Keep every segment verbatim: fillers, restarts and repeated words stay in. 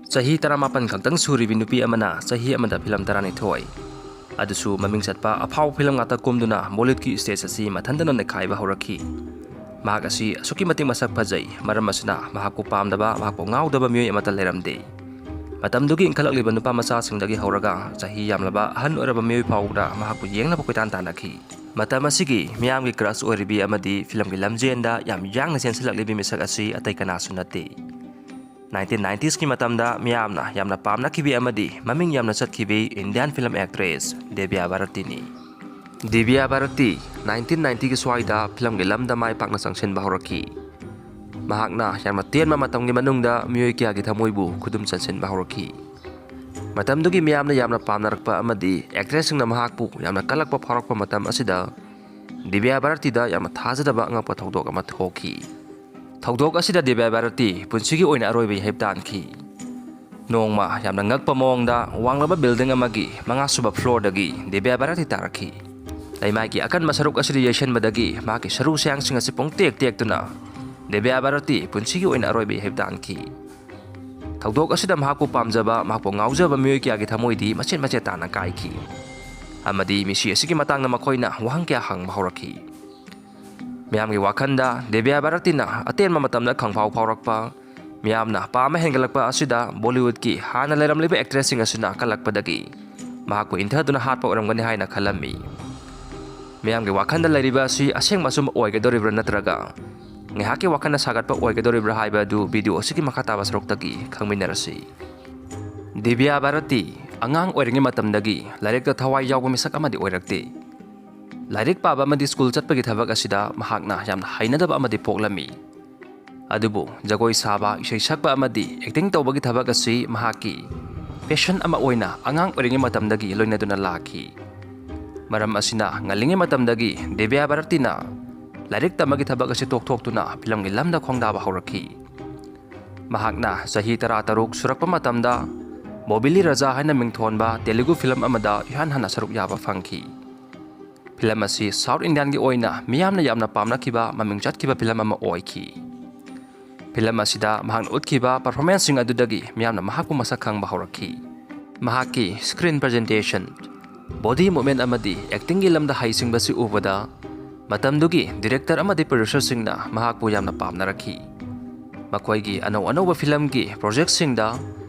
ꯆꯍꯤ ꯇꯔꯥꯃꯥꯄꯟ ꯈꯛꯇꯪ ꯁꯨꯔꯤꯕꯤ ꯅꯨꯄꯤ ꯑꯃꯅ ꯆꯍꯤ ꯑꯃꯗ ꯐꯤꯂꯝ ꯇꯔꯥꯅꯤꯊꯣꯏ, ꯑꯗꯨꯁꯨ ꯃꯃꯤꯡ ꯆꯠꯄ ꯑꯐꯥꯎꯕ ꯐꯤꯂꯝ ꯉꯥꯛꯇ ꯀꯨꯝꯗꯨꯅ ꯕꯣꯂꯤꯋꯨꯗꯀꯤ stage ꯑꯁꯤ ꯃꯊꯟꯇꯅ ꯅꯩꯈꯥꯏꯕ ꯍꯧꯔꯛꯈꯤ꯫ ꯃꯍꯥꯛ ꯑꯁꯤ ꯑꯁꯨꯛꯀꯤ ꯃꯇꯤꯛ ꯃꯁꯛ ꯐꯖꯩ, ꯃꯔꯝ ꯑꯁꯤꯅ ꯃꯍꯥꯛꯄꯨ ꯄꯥꯝꯗꯕ, ꯃꯍꯥꯛꯄꯨ ꯉꯥꯎꯗꯕ ꯃꯤꯑꯣꯏ ꯑꯃꯠꯇ ꯂꯩꯔꯝꯗꯦ꯫ ꯃꯇꯝꯗꯨꯒꯤ ꯏꯟꯈꯠꯂꯛꯂꯤꯕ ꯅꯨꯄꯥ ꯃꯆꯥꯁꯤꯡꯗꯒꯤ ꯍꯧꯔꯒ ꯆꯍꯤ ꯌꯥꯝꯂꯕ ꯑꯍꯟ ꯑꯣꯏꯔꯕ ꯃꯤꯑꯣꯏ ꯐꯥꯎꯕꯗ ꯃꯍꯥꯛꯄꯨ ꯌꯦꯡꯅꯕ ꯀꯣꯏꯇꯥꯟ ꯇꯥꯟꯅꯈꯤ꯫ ꯃꯇꯝ ꯑꯁꯤꯒꯤ ꯃꯤꯌꯥꯝꯒꯤ crush ꯑꯣꯏꯔꯤꯕꯤ ꯑꯃꯗꯤ ꯐꯤꯂꯝꯒꯤ ꯂꯝꯖꯦꯟꯗ ꯌꯥꯝ ꯌꯥꯡꯅ ꯆꯦꯟꯁꯤꯜꯂꯛꯂꯤꯕꯤ ꯃꯤꯁꯛ ꯑꯁꯤ ꯑꯇꯩ ꯀꯅꯥꯁꯨ ꯅꯠꯇꯦ꯫ Nineteen nineties ꯀꯤ ꯃꯇꯝꯗ ꯃꯤꯌꯥꯝꯅ ꯌꯥꯝꯅ ꯄꯥꯝꯅꯈꯤꯕꯤ ꯑꯃꯗꯤ ꯃꯃꯤꯡ ꯌꯥꯝꯅ ꯆꯠꯈꯤꯕꯤ Indian film actress ꯗꯦꯕ꯭ꯌꯥ ꯚꯥꯔꯇꯤꯅꯤ꯫ ꯗꯦꯕ꯭ꯌꯥ Bharti nineteen ninety ꯒꯤ ꯁ꯭ꯋꯥꯏꯗ ꯐꯤꯂꯝꯒꯤ ꯂꯝꯗ ꯃꯥꯏ ꯄꯥꯛꯅ ꯆꯪꯁꯤꯟꯕ ꯍꯧꯔꯛꯈꯤ꯫ ꯃꯍꯥꯛꯅ ꯌꯥꯝꯅ ꯇꯦꯟꯕ ꯃꯇꯝꯒꯤ ꯃꯅꯨꯡꯗ ꯃꯤꯑꯣꯏ ꯀꯌꯥꯒꯤ ꯊꯃꯣꯏꯕꯨ ꯈꯨꯗꯨꯝ ꯆꯟꯁꯤꯟꯕ ꯍꯧꯔꯛꯈꯤ꯫ ꯃꯇꯝꯗꯨꯒꯤ ꯃꯤꯌꯥꯝꯅ ꯌꯥꯝꯅ ꯄꯥꯝꯅꯔꯛꯄ ꯑꯃꯗꯤ actressꯁꯤꯡꯅ ꯃꯍꯥꯛꯄꯨ ꯌꯥꯝꯅ ꯀꯜꯂꯛꯄ ꯐꯥꯎꯔꯛꯄ ꯃꯇꯝ ꯑꯁꯤꯗ ꯗꯤꯕ꯭ꯌꯥ ꯚꯥꯔꯇꯤꯗ ꯌꯥꯝꯅ ꯊꯥꯖꯗꯕ ꯑꯉꯛꯄ ꯊꯧꯗꯣꯛ ꯑꯃ ꯊꯣꯛꯈꯤ꯫ ꯊꯧꯗꯣꯛ ꯑꯁꯤꯗ ꯗꯤꯕ꯭ꯌꯥ ꯚꯥꯔꯇꯤ ꯄꯨꯟꯁꯤꯒꯤ ꯑꯣꯏꯅ ꯑꯔꯣꯏꯕ ꯌꯥꯍꯩꯞ ꯇꯥꯟꯈꯤ꯫ ꯅꯣꯡꯃ ꯌꯥꯝꯅ ꯉꯛꯄ ꯃꯑꯣꯡꯗ ꯋꯥꯡꯂꯕ building ꯑꯃꯒꯤ ꯃꯉꯥꯁꯨꯕ floorꯗꯒꯤ ꯗꯤꯕ꯭ꯌꯥ ꯚꯥꯔꯇꯤ ꯇꯥꯔꯛꯈꯤ꯫ ꯂꯩꯃꯥꯏꯒꯤ ꯑꯀꯟꯕ ꯁꯔꯨꯛ ꯑꯁꯤꯗ ꯌꯩꯁꯟꯕꯗꯒꯤ ꯃꯍꯥꯛꯀꯤ ꯁꯔꯨ ꯁꯌꯥꯡꯁꯤꯡ ꯑꯁꯤ ꯄꯨꯡꯇꯦꯛ ꯇꯦꯛꯇꯨꯅ ꯗꯤꯕ꯭ꯌꯥ ꯚꯥꯔꯇꯤ ꯄꯨꯟꯁꯤꯒꯤ ꯑꯣꯏꯅ ꯑꯔꯣꯏꯕ ꯌꯥꯍꯩꯞ ꯇꯥꯟꯈꯤ꯫ ꯊꯧꯗꯣꯛ ꯑꯁꯤꯗ ꯃꯍꯥꯛꯄꯨ ꯄꯥꯝꯖꯕ, ꯃꯍꯥꯛꯄꯨ ꯉꯥꯎꯖꯕ ꯃꯤꯑꯣꯏ ꯀꯌꯥꯒꯤ ꯊꯃꯣꯏꯗꯤ ꯃꯆꯦꯠ ꯃꯆꯦꯠ ꯇꯥꯅ ꯀꯥꯏꯈꯤ꯫ ꯑꯃꯗꯤ ꯃꯤꯁꯤ ꯑꯁꯤꯒꯤ ꯃꯇꯥꯡꯗ ꯃꯈꯣꯏꯅ ꯋꯥꯍꯪ ꯀꯌꯥ ꯍꯪꯕ ꯍꯧꯔꯛꯈꯤ꯫ ꯃꯤꯌꯥꯝꯒꯤ ꯋꯥꯈꯜꯗ ꯗꯤꯕ꯭ꯌꯥ ꯚꯥꯔꯇꯤꯅ ꯑꯇꯦꯟꯕ ꯃꯇꯝꯗ ꯈꯪꯐꯥꯎ ꯐꯥꯎꯔꯛꯄ, ꯃꯤꯌꯥꯝꯅ ꯄꯥꯝꯕ ꯍꯦꯟꯒꯠꯂꯛꯄ ꯑꯁꯤꯗ ꯕꯣꯂꯤꯋꯨꯗꯀꯤ ꯍꯥꯟꯅ ꯂꯩꯔꯝꯂꯤꯕ actressꯁꯤꯡ ꯑꯁꯤꯅ ꯀꯜꯂꯛꯄꯗꯒꯤ ꯃꯍꯥꯛꯄꯨ ꯏꯟꯊꯗꯨꯅ ꯍꯥꯠꯄ ꯑꯣꯏꯔꯝꯒꯅꯤ ꯍꯥꯏꯅ ꯈꯜꯂꯝꯃꯤ꯫ ꯃꯤꯌꯥꯝꯒꯤ ꯋꯥꯈꯜꯗ ꯂꯩꯔꯤꯕ ꯑꯁꯤ ꯑꯁꯦꯡꯕ ꯑꯆꯨꯝꯕ ꯑꯣꯏꯒꯗꯧꯔꯤꯕ꯭ꯔꯥ ꯅꯠꯇ꯭ꯔꯒ ꯉꯥꯏꯍꯥꯛꯀꯤ ꯋꯥꯈꯜꯅ ꯁꯥꯒꯠꯄ ꯑꯣꯏꯒꯗꯧꯔꯤꯕ꯭ꯔꯥ ꯍꯥꯏꯕ ꯑꯗꯨ video ꯑꯁꯤꯒꯤ ꯃꯈꯥ ꯇꯥꯕ ꯁꯔꯨꯛꯇꯒꯤ ꯈꯪꯃꯤꯟꯅꯔꯁꯤ꯫ ꯗꯤꯕ꯭ꯌꯥ ꯚꯥꯔꯇꯤ ꯑꯉꯥꯡ ꯑꯣꯏꯔꯤꯉꯩ ꯃꯇꯝꯗꯒꯤ ꯂꯥꯏꯔꯤꯛꯇ ꯊꯋꯥꯏ ꯌꯥꯎꯕ ꯃꯤꯁꯛ ꯑꯃꯗꯤ ꯑꯣꯏꯔꯛꯇꯦ꯫ ꯂꯥꯏꯔꯤꯛ ꯄꯥꯕ ꯑꯃꯗꯤ school ꯆꯠꯄꯒꯤ ꯊꯕꯛ ꯑꯁꯤꯗ ꯃꯍꯥꯛꯅ ꯌꯥꯝꯅ ꯍꯩꯅꯗꯕ ꯑꯃꯗꯤ ꯄꯣꯛꯂꯝꯃꯤ꯫ ꯑꯗꯨꯕꯨ ꯖꯒꯣꯏ ꯁꯥꯕ, ꯏꯁꯩ ꯁꯛꯄ ꯑꯃꯗꯤ acting ꯇꯧꯕꯒꯤ ꯊꯕꯛ ꯑꯁꯤ ꯃꯍꯥꯛꯀꯤ passion ꯑꯃ ꯑꯣꯏꯅ ꯑꯉꯥꯡ ꯑꯣꯏꯔꯤꯉꯩ ꯃꯇꯝꯗꯒꯤ ꯂꯣꯏꯅꯗꯨꯅ ꯂꯥꯛꯈꯤ꯫ ꯃꯔꯝ ꯑꯁꯤꯅ ꯉꯜꯂꯤꯉꯩ ꯃꯇꯝꯗꯒꯤ ꯗꯤꯕ꯭ꯌꯥ ꯚꯥꯔꯇꯤꯅ ꯂꯥꯏꯔꯤꯛ ꯇꯝꯕꯒꯤ ꯊꯕꯛ ꯑꯁꯤ ꯇꯣꯛꯊꯣꯛꯇꯨꯅ ꯐꯤꯂꯝꯒꯤ ꯂꯝꯗ ꯈꯣꯡꯗꯥꯕ ꯍꯧꯔꯛꯈꯤ꯫ ꯃꯍꯥꯛꯅ ꯆꯍꯤ ꯇꯔꯥꯇꯔꯨꯛ ꯁꯨꯔꯛꯄ ꯃꯇꯝꯗ ꯕꯣꯕꯤꯂꯤ ꯔꯥꯖꯥ ꯍꯥꯏꯅ ꯃꯤꯡꯊꯣꯟꯕ ꯇꯦꯂꯨꯒꯨ ꯐꯤꯂꯝ ꯑꯃꯗ ꯏꯍꯥꯟ ꯍꯥꯟꯅ ꯁꯔꯨꯛ ꯌꯥꯕ ꯐꯪꯈꯤ꯫ ꯐꯤꯂꯝ ꯑꯁꯤ South Indianꯒꯤ ꯑꯣꯏꯅ ꯃꯤꯌꯥꯝꯅ ꯌꯥꯝꯅ ꯄꯥꯝꯅꯈꯤꯕ ꯃꯃꯤꯡ ꯆꯠꯈꯤꯕ ꯐꯤꯂꯝ ꯑꯃ ꯑꯣꯏꯈꯤ꯫ ꯐꯤꯂꯝ ꯑꯁꯤꯗ ꯃꯍꯥꯛꯅ ꯎꯠꯈꯤꯕ ꯄꯔꯐꯣꯔꯃꯦꯟꯁꯁꯤꯡ ꯑꯗꯨꯗꯒꯤ ꯃꯤꯌꯥꯝꯅ ꯃꯍꯥꯛꯄꯨ ꯃꯁꯛ ꯈꯪꯕ ꯍꯧꯔꯛꯈꯤ꯫ ꯃꯍꯥꯛꯀꯤ ꯁ꯭ꯀ꯭ꯔꯤꯟ ꯄ꯭ꯔꯖꯦꯟꯇꯦꯁꯟ, ꯕꯣꯗꯤ ꯃꯨꯚꯃꯦꯟ ꯑꯃꯗꯤ ꯑꯦꯛꯇꯤꯡꯒꯤ ꯂꯝꯗ ꯍꯩꯁꯤꯡꯕꯁꯤ ꯎꯕꯗ ꯃꯇꯝꯗꯨꯒꯤ ꯗꯤꯔꯦꯛꯇꯔ ꯑꯃꯗꯤ ꯄ꯭ꯔꯣꯗ꯭ꯌꯨꯁꯔꯁꯤꯡꯅ ꯃꯍꯥꯛꯄꯨ ꯌꯥꯝꯅ ꯄꯥꯝꯅꯔꯛꯈꯤ꯫ ꯃꯈꯣꯏꯒꯤ ꯑꯅꯧ ꯑꯅꯧꯕ ꯐꯤꯂꯝꯒꯤ ꯄ꯭ꯔꯣꯖꯦꯛꯁꯤꯡꯗ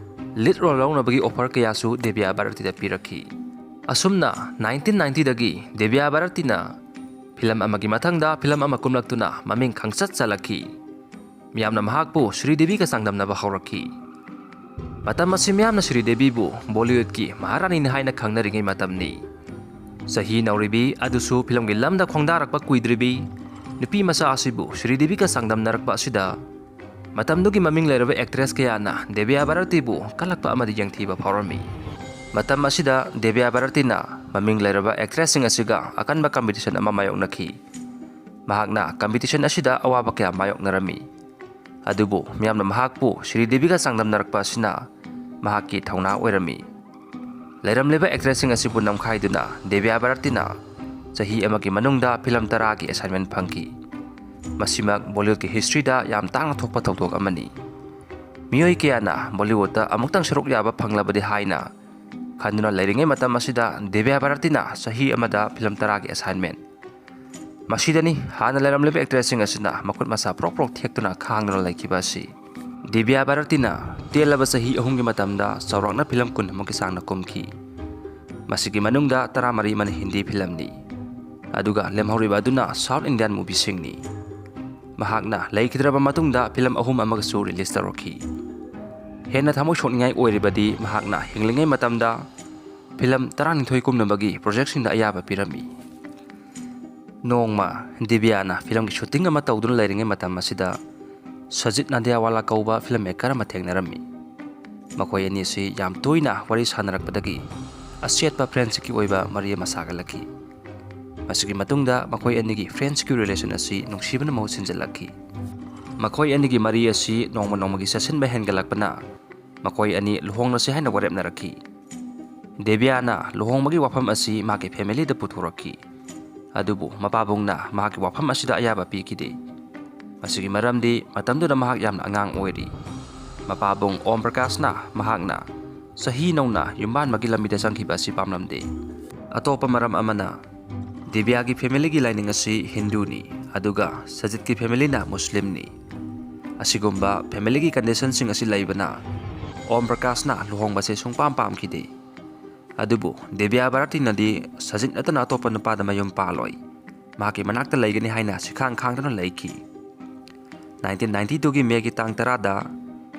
ꯂꯤꯗ ꯔꯣꯜ ꯂꯧꯅꯕꯒꯤ ꯑꯣꯐꯔ ꯀꯌꯥꯁꯨ ꯗꯦꯕꯤꯌꯥ ꯚꯥꯔꯇꯤꯗ ꯄꯤꯔꯛꯈꯤ꯫ ꯑꯁꯨꯝꯅ ꯅꯥꯏꯟꯇꯤꯟ ꯅꯥꯏꯟꯇꯤꯗꯒꯤ ꯗꯦꯕꯤꯌꯥ ꯚꯥꯔꯇꯤꯅ ꯐꯤꯂꯝ ꯑꯃꯒꯤ ꯃꯊꯪꯗ ꯐꯤꯂꯝ ꯑꯃ ꯀꯨꯝꯂꯛꯇꯨꯅ ꯃꯃꯤꯡ ꯈꯪꯆꯠ ꯆꯠꯂꯛꯈꯤ꯫ ꯃꯤꯌꯥꯝꯅ ꯃꯍꯥꯛꯄꯨ ꯁ꯭ꯔꯤꯗꯦꯕꯤꯒ ꯆꯥꯡꯗꯝꯅꯕ ꯍꯧꯔꯛꯈꯤ꯫ ꯃꯇꯝ ꯑꯁꯤ ꯃꯤꯌꯥꯝꯅ ꯁ꯭ꯔꯤꯗꯦꯕꯤꯕꯨ ꯕꯣꯂꯤꯋꯨꯗꯀꯤ ꯃꯍꯥꯔꯥꯅꯤꯅꯤ ꯍꯥꯏꯅ ꯈꯪꯅꯔꯤꯉꯩ ꯃꯇꯝꯅꯤ꯫ ꯆꯍꯤ ꯅꯧꯔꯤꯕꯤ ꯑꯗꯨꯁꯨ ꯐꯤꯂꯝꯒꯤ ꯂꯝꯗ ꯈꯣꯡꯗꯥꯔꯛꯄ ꯀꯨꯏꯗ꯭ꯔꯤꯕꯤ ꯅꯨꯄꯤ ꯃꯆꯥ ꯑꯁꯤꯕꯨ ꯁ꯭ꯔꯤꯗꯦꯕꯤꯒ ꯆꯥꯡꯗꯝꯅꯔꯛꯄ ꯑꯁꯤꯗ ꯃꯇꯝꯗꯨꯒꯤ ꯃꯃꯤꯡ ꯂꯩꯔꯕ ꯑꯦꯛꯇ꯭ꯔꯦꯁ ꯀꯌꯥꯅ ꯗꯦꯕꯤꯌꯥ ꯚꯥꯔꯇꯤꯕꯨ ꯀꯜꯂꯛꯄ ꯑꯃꯗꯤ ꯌꯦꯡꯊꯤꯕ ꯐꯥꯎꯔꯝꯃꯤ꯫ ꯃꯇꯝ ꯑꯁꯤꯗ ꯗꯦꯕꯤꯌꯥ ꯚꯥꯔꯇꯤꯅ ꯃꯃꯤꯡ ꯂꯩꯔꯕ ꯑꯦꯛꯇ꯭ꯔꯦꯁꯁꯤꯡ ꯑꯁꯤꯒ ꯑꯀꯟꯕ ꯀꯝꯄꯤꯇꯤꯁꯟ ꯑꯃ ꯃꯥꯌꯣꯛꯅꯈꯤ꯫ ꯃꯍꯥꯛꯅ ꯀꯝꯄꯤꯇꯤꯁꯟ ꯑꯁꯤꯗ ꯑꯋꯥꯕ ꯀꯌꯥ ꯃꯥꯌꯣꯛꯅꯔꯝꯃꯤ꯫ ꯑꯗꯨꯕꯨ ꯃꯤꯌꯥꯝꯅ ꯃꯍꯥꯛꯄꯨ ꯁ꯭ꯔꯤꯗꯦꯕꯤꯒ ꯆꯥꯡꯗꯝꯅꯔꯛꯄ ꯑꯁꯤꯅ ꯃꯍꯥꯛꯀꯤ ꯊꯧꯅꯥ ꯑꯣꯏꯔꯝꯃꯤ꯫ ꯂꯩꯔꯝꯂꯤꯕ ꯑꯦꯛꯇ꯭ꯔꯦꯁꯁꯤꯡ ꯑꯁꯤꯕꯨ ꯅꯝꯈꯥꯏꯗꯨꯅ ꯗꯦꯕꯤꯌꯥ ꯚꯥꯔꯇꯤꯅ ꯆꯍꯤ ꯑꯃꯒꯤ ꯃꯅꯨꯡꯗ ꯐꯤꯂꯝ ꯇꯔꯥꯒꯤ ꯑꯦꯁꯥꯏꯟꯃꯦꯟ ꯐꯪꯈꯤ꯫ ꯃꯁꯤꯃꯛ ꯕꯣꯂꯤꯋꯨꯗꯀꯤ ꯍꯤꯁꯇ꯭ꯔꯤꯗ ꯌꯥꯝ ꯇꯥꯡꯅ ꯊꯣꯛꯄ ꯊꯧꯗꯣꯛ ꯑꯃꯅꯤ꯫ ꯃꯤꯑꯣꯏ ꯀꯌꯥꯅ ꯕꯣꯂꯤꯋꯨꯗꯇ ꯑꯃꯨꯛꯇꯪ ꯁꯔꯨꯛ ꯌꯥꯕ ꯐꯪꯂꯕꯗꯤ ꯍꯥꯏꯅ ꯈꯟꯗꯨꯅ ꯂꯩꯔꯤꯉꯩ ꯃꯇꯝ ꯑꯁꯤꯗ ꯗꯦꯕꯤꯌꯥ ꯚꯥꯔꯇꯤꯅ ꯆꯍꯤ ꯑꯃꯗ ꯐꯤꯂꯝ ꯇꯔꯥꯒꯤ ꯑꯦꯁꯥꯏꯟꯃꯦꯟ꯫ ꯃꯁꯤꯗꯅꯤ ꯍꯥꯟꯅ ꯂꯩꯔꯝꯂꯤꯕ ꯑꯦꯛꯇ꯭ꯔꯦꯁꯁꯤꯡ ꯑꯁꯤꯅ ꯃꯈꯨꯠ ꯃꯁꯥ ꯄ꯭ꯔꯣꯛ ꯄ꯭ꯔꯣꯛ ꯊꯦꯛꯇꯨꯅ ꯈꯥꯡꯗꯨꯅ ꯂꯩꯈꯤꯕ ꯑꯁꯤ꯫ ꯗꯦꯕꯤꯌꯥ ꯚꯥꯔꯇꯤꯅ ꯇꯦꯜꯂꯕ ꯆꯍꯤ ꯑꯍꯨꯝꯒꯤ ꯃꯇꯝꯗ ꯆꯥꯎꯔꯥꯛꯅ ꯐꯤꯂꯝ ꯀꯨꯟ ꯑꯃꯨꯛꯀꯤ ꯆꯥꯡꯅ ꯀꯨꯝꯈꯤ꯫ ꯃꯁꯤꯒꯤ ꯃꯅꯨꯡꯗ ꯇꯔꯥꯃꯔꯤ ꯑꯃꯅ ꯍꯤꯟꯗꯤ ꯐꯤꯂꯝꯅꯤ꯫ ꯑꯗꯨꯒ ꯂꯦꯝꯍꯧꯔꯤꯕ ꯑꯗꯨꯅ ꯁꯥꯎꯠ ꯏꯟꯗꯤꯌꯥꯟ ꯃꯨꯚꯤꯁꯤꯡꯅꯤ꯫ ꯃꯍꯥꯛꯅ ꯂꯩꯈꯤꯗ꯭ꯔꯕ ꯃꯇꯨꯡꯗ ꯐꯤꯂꯝ ꯑꯍꯨꯝ ꯑꯃꯒꯁꯨ ꯔꯤꯂꯤꯖ ꯇꯧꯔꯛꯈꯤ꯫ ꯍꯦꯟꯅ ꯊꯃꯣꯏ ꯁꯣꯛꯅꯤꯡꯉꯥꯏ ꯑꯣꯏꯔꯤꯕꯗꯤ ꯃꯍꯥꯛꯅ ꯍꯤꯡꯂꯤꯉꯩ ꯃꯇꯝꯗ ꯐꯤꯂꯝ ꯇꯔꯥꯅꯤꯊꯣꯏ ꯀꯨꯝꯅꯕꯒꯤ ꯄ꯭ꯔꯣꯖꯦꯛꯁꯤꯡꯗ ꯑꯌꯥꯕ ꯄꯤꯔꯝꯃꯤ꯫ ꯅꯣꯡꯃ ꯗꯤꯕꯤꯌꯥꯅ ꯐꯤꯂꯝꯒꯤ ꯁꯨꯇꯤꯡ ꯑꯃ ꯇꯧꯗꯨꯅ ꯂꯩꯔꯤꯉꯩ ꯃꯇꯝ ꯑꯁꯤꯗ ꯁꯖꯤꯠ ꯅꯥꯗꯤꯌꯥꯋꯥꯂꯥ ꯀꯧꯕ ꯐꯤꯂꯝ ꯃꯦꯀꯔ ꯑꯃ ꯊꯦꯡꯅꯔꯝꯃꯤ꯫ ꯃꯈꯣꯏ ꯑꯅꯤ ꯑꯁꯤ ꯌꯥꯝ ꯇꯣꯏꯅ ꯋꯥꯔꯤ ꯁꯥꯟꯅꯔꯛꯄꯗꯒꯤ ꯑꯆꯦꯠꯄ ꯐ꯭ꯔꯦꯟꯁꯤꯞꯀꯤ ꯑꯣꯏꯕ ꯃꯔꯤ ꯑꯃ ꯁꯥꯒꯠꯂꯛꯈꯤ꯫ ꯃꯁꯤꯒꯤ ꯃꯇꯨꯡꯗ ꯃꯈꯣꯏ ꯑꯅꯤꯒꯤ ꯐ꯭ꯔꯦꯟꯁꯤꯞꯀꯤ ꯔꯤꯂꯦꯁꯟ ꯑꯁꯤ ꯅꯨꯡꯁꯤꯕꯅ ꯃꯍꯨꯠ ꯁꯤꯟꯖꯤꯜꯂꯛꯈꯤ꯫ ꯃꯈꯣꯏ ꯑꯅꯤꯒꯤ ꯃꯔꯤ ꯑꯁꯤ ꯅꯣꯡꯃ ꯅꯣꯡꯃꯒꯤ ꯆꯦꯠꯁꯤꯟꯕ ꯍꯦꯟꯒꯠꯂꯛꯄꯅ ꯃꯈꯣꯏ ꯑꯅꯤ ꯂꯨꯍꯣꯡꯂꯁꯤ ꯍꯥꯏꯅ ꯋꯥꯔꯦꯞꯅꯔꯛꯈꯤ꯫ ꯗꯦꯕꯤꯌꯥꯅ ꯂꯨꯍꯣꯡꯕꯒꯤ ꯋꯥꯐꯝ ꯑꯁꯤ ꯃꯍꯥꯛꯀꯤ ꯐꯦꯃꯤꯂꯤꯗ ꯄꯨꯊꯣꯔꯛꯈꯤ꯫ ꯑꯗꯨꯕꯨ ꯃꯄꯥꯕꯨꯡꯅ ꯃꯍꯥꯛꯀꯤ ꯋꯥꯐꯝ ꯑꯁꯤꯗ ꯑꯌꯥꯕ ꯄꯤꯈꯤꯗꯦ꯫ ꯃꯁꯤꯒꯤ ꯃꯔꯝꯗꯤ ꯃꯇꯝꯗꯨꯗ ꯃꯍꯥꯛ ꯌꯥꯝꯅ ꯑꯉꯥꯡ ꯑꯣꯏꯔꯤ꯫ ꯃꯄꯥꯕꯨꯡ ꯑꯣꯝ ꯄ꯭ꯔꯀꯥꯁꯅ ꯃꯍꯥꯛꯅ ꯆꯍꯤ ꯅꯧꯅ ꯌꯨꯝꯕꯥꯟꯕꯒꯤ ꯂꯝꯕꯤꯗ ꯆꯪꯈꯤꯕ ꯑꯁꯤ ꯄꯥꯝꯂꯝꯗꯦ꯫ ꯑꯇꯣꯞꯄ ꯃꯔꯝ ꯑꯃꯅ, ꯗꯤꯕ꯭ꯌꯥꯒꯤ ꯐꯦꯃꯤꯂꯤꯒꯤ ꯂꯥꯏꯅꯤꯡ ꯑꯁꯤ ꯍꯤꯟꯗꯨꯅꯤ, ꯑꯗꯨꯒ ꯁꯖꯤꯠꯀꯤ ꯐꯦꯃꯤꯂꯤꯅ ꯃꯨꯁꯂꯤꯝꯅꯤ꯫ ꯑꯁꯤꯒꯨꯝꯕ ꯐꯦꯃꯤꯂꯤꯒꯤ ꯀꯟꯗꯤꯁꯟꯁꯤꯡ ꯑꯁꯤ ꯂꯩꯕꯅ ꯑꯣꯝ ꯄ꯭ꯔꯀꯥꯁꯅ ꯂꯨꯍꯣꯡꯕꯁꯦ ꯁꯨꯡꯄꯥꯝ ꯄꯥꯝꯈꯤꯗꯦ꯫ ꯑꯗꯨꯕꯨ ꯗꯤꯕ꯭ꯌꯥ ꯚꯥꯔꯇꯤꯅꯗꯤ ꯁꯖꯤꯠ ꯅꯠꯇꯅ ꯑꯇꯣꯞꯄ ꯅꯨꯄꯥꯗ ꯃꯌꯨꯝ ꯄꯥꯜꯂꯣꯏ, ꯃꯍꯥꯛꯀꯤ ꯃꯅꯥꯛꯇ ꯂꯩꯒꯅꯤ ꯍꯥꯏꯅ ꯁꯤꯈꯥꯡ ꯈꯥꯡꯗꯨꯅ ꯂꯩꯈꯤ꯫ ꯅꯥꯏꯟꯇꯤꯟ ꯅꯥꯏꯟꯇꯤ ꯇꯨꯒꯤ ꯃꯦꯒꯤ ꯇꯥꯡ ꯇꯔꯥꯗ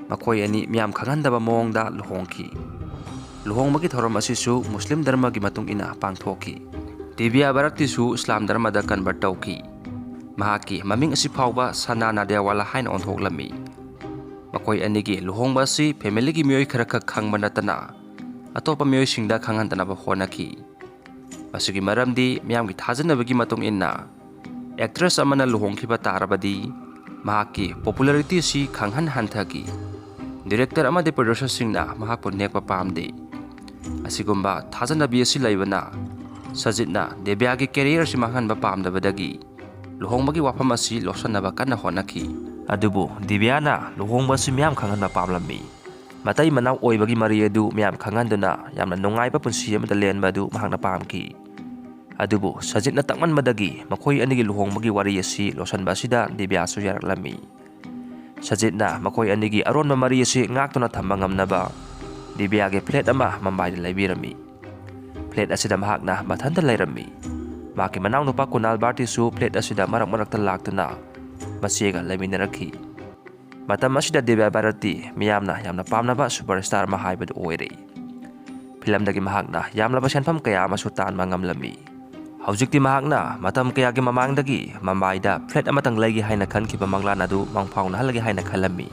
ꯃꯈꯣꯏ ꯑꯅꯤ ꯃꯤꯌꯥꯝ ꯈꯪꯍꯟꯗꯕ ꯃꯑꯣꯡꯗ ꯂꯨꯍꯣꯡꯈꯤ꯫ ꯂꯨꯍꯣꯡꯕꯒꯤ ꯊꯧꯔꯝ ꯑꯁꯤꯁꯨ ꯃꯨꯁꯂꯤꯝ ꯙꯔꯃꯒꯤ ꯃꯇꯨꯡ ꯏꯟꯅ ꯄꯥꯡꯊꯣꯛꯈꯤ꯫ ꯗꯤꯕ꯭ꯌꯥ ꯚꯥꯔꯇꯤꯁꯨ ꯏꯁꯂꯥꯝ ꯙꯔꯃꯗ ꯀꯟꯚꯔꯠ ꯇꯧꯈꯤ꯫ ꯃꯍꯥꯛꯀꯤ ꯃꯃꯤꯡ ꯑꯁꯤ ꯐꯥꯎꯕ ꯁꯅꯥ ꯅꯥꯗꯤꯌꯥꯋꯥꯂꯥ ꯍꯥꯏꯅ ꯑꯣꯟꯊꯣꯛꯂꯝꯃꯤ꯫ ꯃꯈꯣꯏ ꯑꯅꯤꯒꯤ ꯂꯨꯍꯣꯡꯕ ꯑꯁꯤ ꯐꯦꯃꯤꯂꯤꯒꯤ ꯃꯤꯑꯣꯏ ꯈꯔꯈꯛ ꯈꯪꯕ ꯅꯠꯇꯅ ꯑꯇꯣꯞꯄ ꯃꯤꯑꯣꯏꯁꯤꯡꯗ ꯈꯪꯍꯟꯗꯅꯕ ꯍꯣꯠꯅꯈꯤ꯫ ꯃꯁꯤꯒꯤ ꯃꯔꯝꯗꯤ ꯃꯤꯌꯥꯝꯒꯤ ꯊꯥꯖꯅꯕꯒꯤ ꯃꯇꯨꯡ ꯏꯟꯅ ꯑꯦꯛꯇ꯭ꯔꯦꯁ ꯑꯃꯅ ꯂꯨꯍꯣꯡꯈꯤꯕ ꯇꯥꯔꯕꯗꯤ ꯃꯍꯥꯛꯀꯤ ꯄꯣꯄꯨꯂꯔꯤꯇꯤ ꯑꯁꯤ ꯈꯪꯍꯟ ꯍꯟꯊꯈꯤ꯫ ꯗꯤꯔꯦꯛꯇꯔ ꯑꯃꯗꯤ ꯄ꯭ꯔꯣꯗ꯭ꯌꯨꯁꯔꯁꯤꯡꯅ ꯃꯍꯥꯛꯄꯨ ꯅꯦꯛꯄ ꯄꯥꯝꯗꯦ꯫ ꯑꯁꯤꯒꯨꯝꯕ ꯊꯥꯖꯅꯕꯤ ꯑꯁꯤ ꯂꯩꯕꯅ ꯁꯖꯤꯠꯅ ꯗꯤꯕ꯭ꯌꯥꯒꯤ ꯀꯦꯔꯤꯌꯔ ꯑꯁꯤ ꯃꯥꯡꯍꯟꯕ ꯄꯥꯝꯗꯕꯗꯒꯤ ꯂꯨꯍꯣꯡꯕꯒꯤ ꯋꯥꯐꯝ ꯑꯁꯤ ꯂꯣꯠꯁꯤꯟꯅꯕ ꯀꯟꯅ ꯍꯣꯠꯅꯈꯤ꯫ ꯑꯗꯨꯕꯨ ꯗꯤꯕ꯭ꯌꯥꯅ ꯂꯨꯍꯣꯡꯕ ꯑꯁꯤ ꯃꯤꯌꯥꯝ ꯈꯪꯍꯟꯕ ꯄꯥꯝꯂꯝꯃꯤ꯫ ꯃꯇꯩ ꯃꯅꯥꯎ ꯑꯣꯏꯕꯒꯤ ꯃꯔꯤ ꯑꯗꯨ ꯃꯤꯌꯥꯝ ꯈꯪꯍꯟꯗꯨꯅ ꯌꯥꯝꯅ ꯅꯨꯡꯉꯥꯏꯕ ꯄꯨꯟꯁꯤ ꯑꯃꯗ ꯂꯦꯟꯕ ꯑꯗꯨ ꯃꯍꯥꯛꯅ ꯄꯥꯝꯈꯤ꯫ ꯑꯗꯨꯕꯨ ꯁꯖꯤꯠꯅ ꯇꯛꯃꯟꯕꯗꯒꯤ ꯃꯈꯣꯏ ꯑꯅꯤꯒꯤ ꯂꯨꯍꯣꯡꯕꯒꯤ ꯋꯥꯔꯤ ꯑꯁꯤ ꯂꯣꯠꯁꯤꯟꯕ ꯑꯁꯤꯗ ꯗꯤꯕ꯭ꯌꯥꯁꯨ ꯌꯥꯔꯛꯂꯝꯃꯤ꯫ ꯁꯖꯤꯠꯅ ꯃꯈꯣꯏ ꯑꯅꯤꯒꯤ ꯑꯔꯣꯟꯕ ꯃꯔꯤ ꯑꯁꯤ ꯉꯥꯛꯇꯨꯅ ꯊꯝꯕ ꯉꯝꯅꯕ ꯗꯤꯕ꯭ꯌꯥꯒꯤ ꯐ꯭ꯂꯦꯠ ꯑꯃ ꯃꯨꯝꯕꯥꯏꯗ ꯂꯩꯕꯤꯔꯝꯃꯤ꯫ ꯐ꯭ꯂꯦꯠ ꯑꯁꯤꯗ ꯃꯍꯥꯛꯅ ꯃꯊꯟꯇ ꯂꯩꯔꯝꯃꯤ꯫ ꯃꯍꯥꯛꯀꯤ ꯃꯅꯥꯎꯅꯨꯄꯥ ꯀꯨꯅꯥꯜ ꯚꯥꯔꯇꯤꯁꯨ ꯐ꯭ꯂꯦꯠ ꯑꯁꯤꯗ ꯃꯔꯛ ꯃꯔꯛꯇ ꯂꯥꯛꯇꯨꯅ ꯃꯆꯦꯒ ꯂꯩꯃꯤꯟꯅꯔꯛꯈꯤ꯫ ꯃꯇꯝ ꯑꯁꯤꯗ ꯗꯤꯕ꯭ꯌꯥ ꯚꯥꯔꯇꯤ ꯃꯤꯌꯥꯝꯅ ꯌꯥꯝꯅ ꯄꯥꯝꯅꯕ ꯁꯨꯄꯔ ꯁ꯭ꯇꯥꯔ ꯑꯃ ꯍꯥꯏꯕꯗꯨ ꯑꯣꯏꯔꯦ꯫ ꯐꯤꯂꯝꯗꯒꯤ ꯃꯍꯥꯛꯅ ꯌꯥꯝꯂꯕ ꯁꯦꯟꯐꯝ ꯀꯌꯥ ꯑꯃꯁꯨ ꯇꯥꯟꯕ ꯉꯝꯂꯝꯃꯤ꯫ ꯍꯧꯖꯤꯛꯇꯤ ꯃꯍꯥꯛꯅ ꯃꯇꯝ ꯀꯌꯥꯒꯤ ꯃꯃꯥꯡꯗꯒꯤ ꯃꯨꯝꯕꯥꯏꯗ ꯐ꯭ꯂꯦꯠ ꯑꯃꯇꯪ ꯂꯩꯒꯦ ꯍꯥꯏꯅ ꯈꯟꯈꯤꯕ ꯃꯪꯂꯥꯟ ꯑꯗꯨ ꯃꯪꯐꯥꯎꯅꯍꯜꯂꯒꯦ ꯍꯥꯏꯅ ꯈꯜꯂꯝꯃꯤ꯫